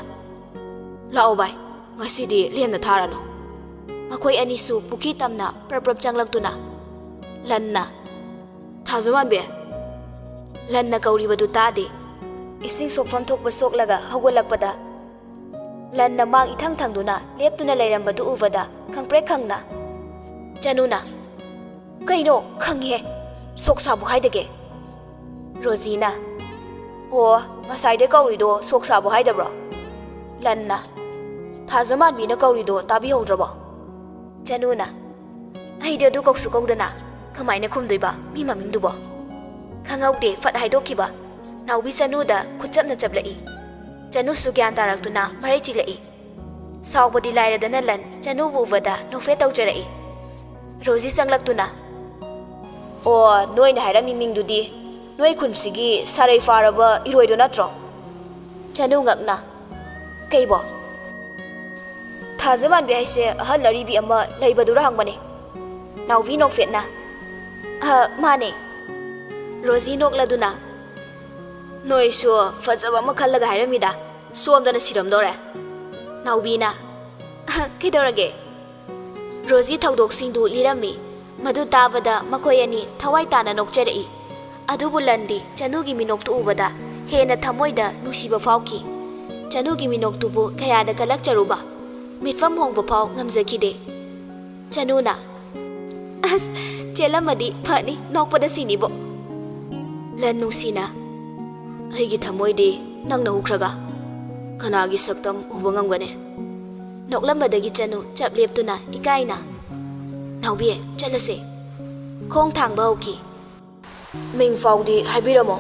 "ꯂꯥꯛꯑꯣ ꯚꯥꯏ, ꯉꯁꯤꯗꯤ ꯂꯦꯝꯅ ꯊꯥꯔꯅꯨ꯫" ꯃꯈꯣꯏ ꯑꯅꯤꯁꯨ ꯄꯨꯈ꯭ꯔꯤ ꯇꯝꯅ ꯄ꯭ꯔꯞ ꯄ꯭ꯔꯞ ꯆꯪꯂꯛꯇꯨꯅ, ꯂꯟꯅ, "ꯊꯥꯖꯃꯥꯟꯕꯤ!" ꯂꯟꯅ ꯀꯧꯔꯤꯕꯗꯨ ꯇꯥꯗꯦ꯫ ꯏꯁꯤꯡ ꯁꯣꯛꯐꯝ ꯊꯣꯛꯄ ꯁꯣꯛꯂꯒ ꯍꯧꯒꯠꯂꯛꯄꯗ, ꯂꯟꯅ ꯃꯥꯡ ꯏꯊꯪ ꯊꯪꯗꯨꯅ ꯂꯦꯞꯇꯨꯅ ꯂꯩꯔꯝꯕꯗꯨ ꯎꯕꯗ ꯈꯪꯄ꯭ꯔꯦꯛ ꯈꯪꯅ꯫ ꯆꯅꯨꯅ, "ꯀꯩꯅꯣ, ꯈꯪꯉꯤꯍꯦ, ꯁꯣꯛ ꯁꯥꯕꯨ ꯍꯥꯏꯗꯒꯦ꯫" ꯔꯣꯖꯤꯅ, "ꯑꯣ, ꯉꯁꯥꯏꯗꯩ ꯀꯧꯔꯤꯗꯣ ꯁꯣꯛ ꯁꯥꯕꯨ ꯍꯥꯏꯗꯕ꯭ꯔꯣ?" ꯂꯟꯅ, "ꯊꯥꯖꯃꯥꯟꯕꯤꯅ ꯀꯧꯔꯤꯗꯣ ꯇꯥꯕꯤꯍꯧꯗ꯭ꯔꯕꯣ?" ꯆꯅꯨꯅ, "ꯑꯩꯗꯤ ꯑꯗꯨ ꯀꯧꯁꯨ ꯀꯧꯗꯅ ꯀꯃꯥꯏꯅ ꯈꯨꯝꯗꯣꯏꯕ ꯃꯤ ꯃꯃꯤꯡꯗꯨꯕꯣ?" ꯈꯪꯍꯧꯗꯦ ꯐꯠ ꯍꯥꯏꯗꯣꯛꯈꯤꯕ ꯅꯥꯎꯕꯤ ꯆꯅꯨꯗ ꯈꯨꯠꯆꯞꯅ ꯆꯞꯂꯛꯏ꯫ ꯆꯅꯨꯁꯨ ꯒ꯭ꯌꯥꯟ ꯇꯥꯔꯛꯇꯨꯅ ꯃꯔꯩ ꯆꯤꯛꯂꯛꯏ꯫ ꯁꯥꯎꯕꯗꯤ ꯂꯥꯏꯔꯗꯅ ꯂꯟ ꯆꯅꯨꯕꯨ ꯎꯕꯗ ꯅꯣꯛꯐꯦꯠ ꯇꯧꯖꯔꯛꯏ꯫ ꯔꯣꯖꯤ ꯆꯪꯂꯛꯇꯨꯅ, "ꯑꯣ, ꯅꯣꯏꯅ ꯍꯥꯏꯔꯝꯃꯤ ꯃꯤꯡꯗꯨꯗꯤ ꯅꯣꯏ ꯈꯨꯟꯁꯤꯒꯤ ꯁꯥꯔꯩ ꯐꯥꯔꯕ ꯏꯔꯣꯏꯗꯣ ꯅꯠꯇ꯭ꯔꯣ?" ꯆꯅꯨ ꯉꯛꯅ, "ꯀꯩꯕꯣ?" "ꯊꯥꯖꯃꯥꯟꯕꯤ ꯍꯥꯏꯁꯦ ꯑꯍꯜ ꯑꯔꯤꯕꯤ ꯑꯃ ꯂꯩꯕꯗꯨꯔ ꯍꯪꯕꯅꯦ꯫" ꯅꯥꯎꯕꯤ ꯅꯣꯛꯐꯦꯠꯅ, ꯑ, ꯃꯥꯅꯦ꯫ ꯔꯣꯖꯤ ꯅꯣꯛꯂꯗꯨꯅ, "ꯅꯣꯏꯁꯨ ꯐꯖꯕ ꯑꯃ ꯈꯜꯂꯒ ꯍꯥꯏꯔꯝꯃꯤꯗ, ꯁꯣꯝꯗꯅ ꯁꯤꯔꯝꯗꯧꯔꯦ꯫" ꯅꯥꯎꯕꯤꯅ, "ꯑ, ꯀꯩꯗꯧꯔꯒꯦ?" ꯔꯣꯖꯤ ꯊꯧꯗꯣꯛꯁꯤꯡꯗꯨ ꯂꯤꯔꯝꯃꯤ꯫ ꯃꯗꯨ ꯇꯥꯕꯗ ꯃꯈꯣꯏ ꯑꯅꯤ ꯊꯋꯥꯏ ꯇꯥꯅ ꯅꯣꯛꯆꯔꯛꯏ꯫ ꯑꯗꯨꯕꯨ ꯂꯟꯗꯤ ꯆꯅꯨꯒꯤ ꯃꯤꯅꯣꯛꯇꯨ ꯎꯕꯗ ꯍꯦꯟꯅ ꯊꯃꯣꯏꯗ ꯅꯨꯡꯁꯤꯕ ꯐꯥꯎꯈꯤ꯫ ꯆꯅꯨꯒꯤ ꯃꯤꯅꯣꯛꯇꯨꯕꯨ ꯀꯌꯥꯗ ꯀꯜꯂꯛꯆꯔꯨꯕ꯫ ꯃꯤꯠꯐꯝ ꯍꯣꯡꯕ ꯐꯥꯎ ꯉꯝꯖꯈꯤꯗꯦ꯫ ꯆꯅꯨꯅ, "ꯑꯁ, ꯆꯦꯜꯂꯝꯃꯗꯤ ꯐꯅꯤ, ꯅꯣꯛꯄꯗ ꯁꯤꯅꯤꯕꯣ꯫" ꯂꯟ ꯅꯨꯡꯁꯤꯅ, "ꯑꯩꯒꯤ ꯊꯃꯣꯏꯗꯤ ꯅꯪꯅ ꯍꯨꯈ꯭ꯔꯒ ꯀꯅꯥꯒꯤ ꯁꯛꯇꯝ ꯎꯕ ꯉꯝꯒꯅꯤ?" ꯅꯣꯛꯂꯝꯕꯗꯒꯤ ꯆꯅꯨ ꯆꯞ ꯂꯦꯞꯇꯨꯅ ꯏꯀꯥꯏꯅ, "ꯅꯥꯎꯕꯤ, ꯆꯠꯂꯁꯦ꯫" ꯈꯣꯡ ꯊꯥꯡꯕ ꯍꯧꯈꯤ꯫ "ꯃꯤꯡ ꯐꯥꯎꯗꯤ ꯍꯥꯏꯕꯤꯔꯝꯃꯣ,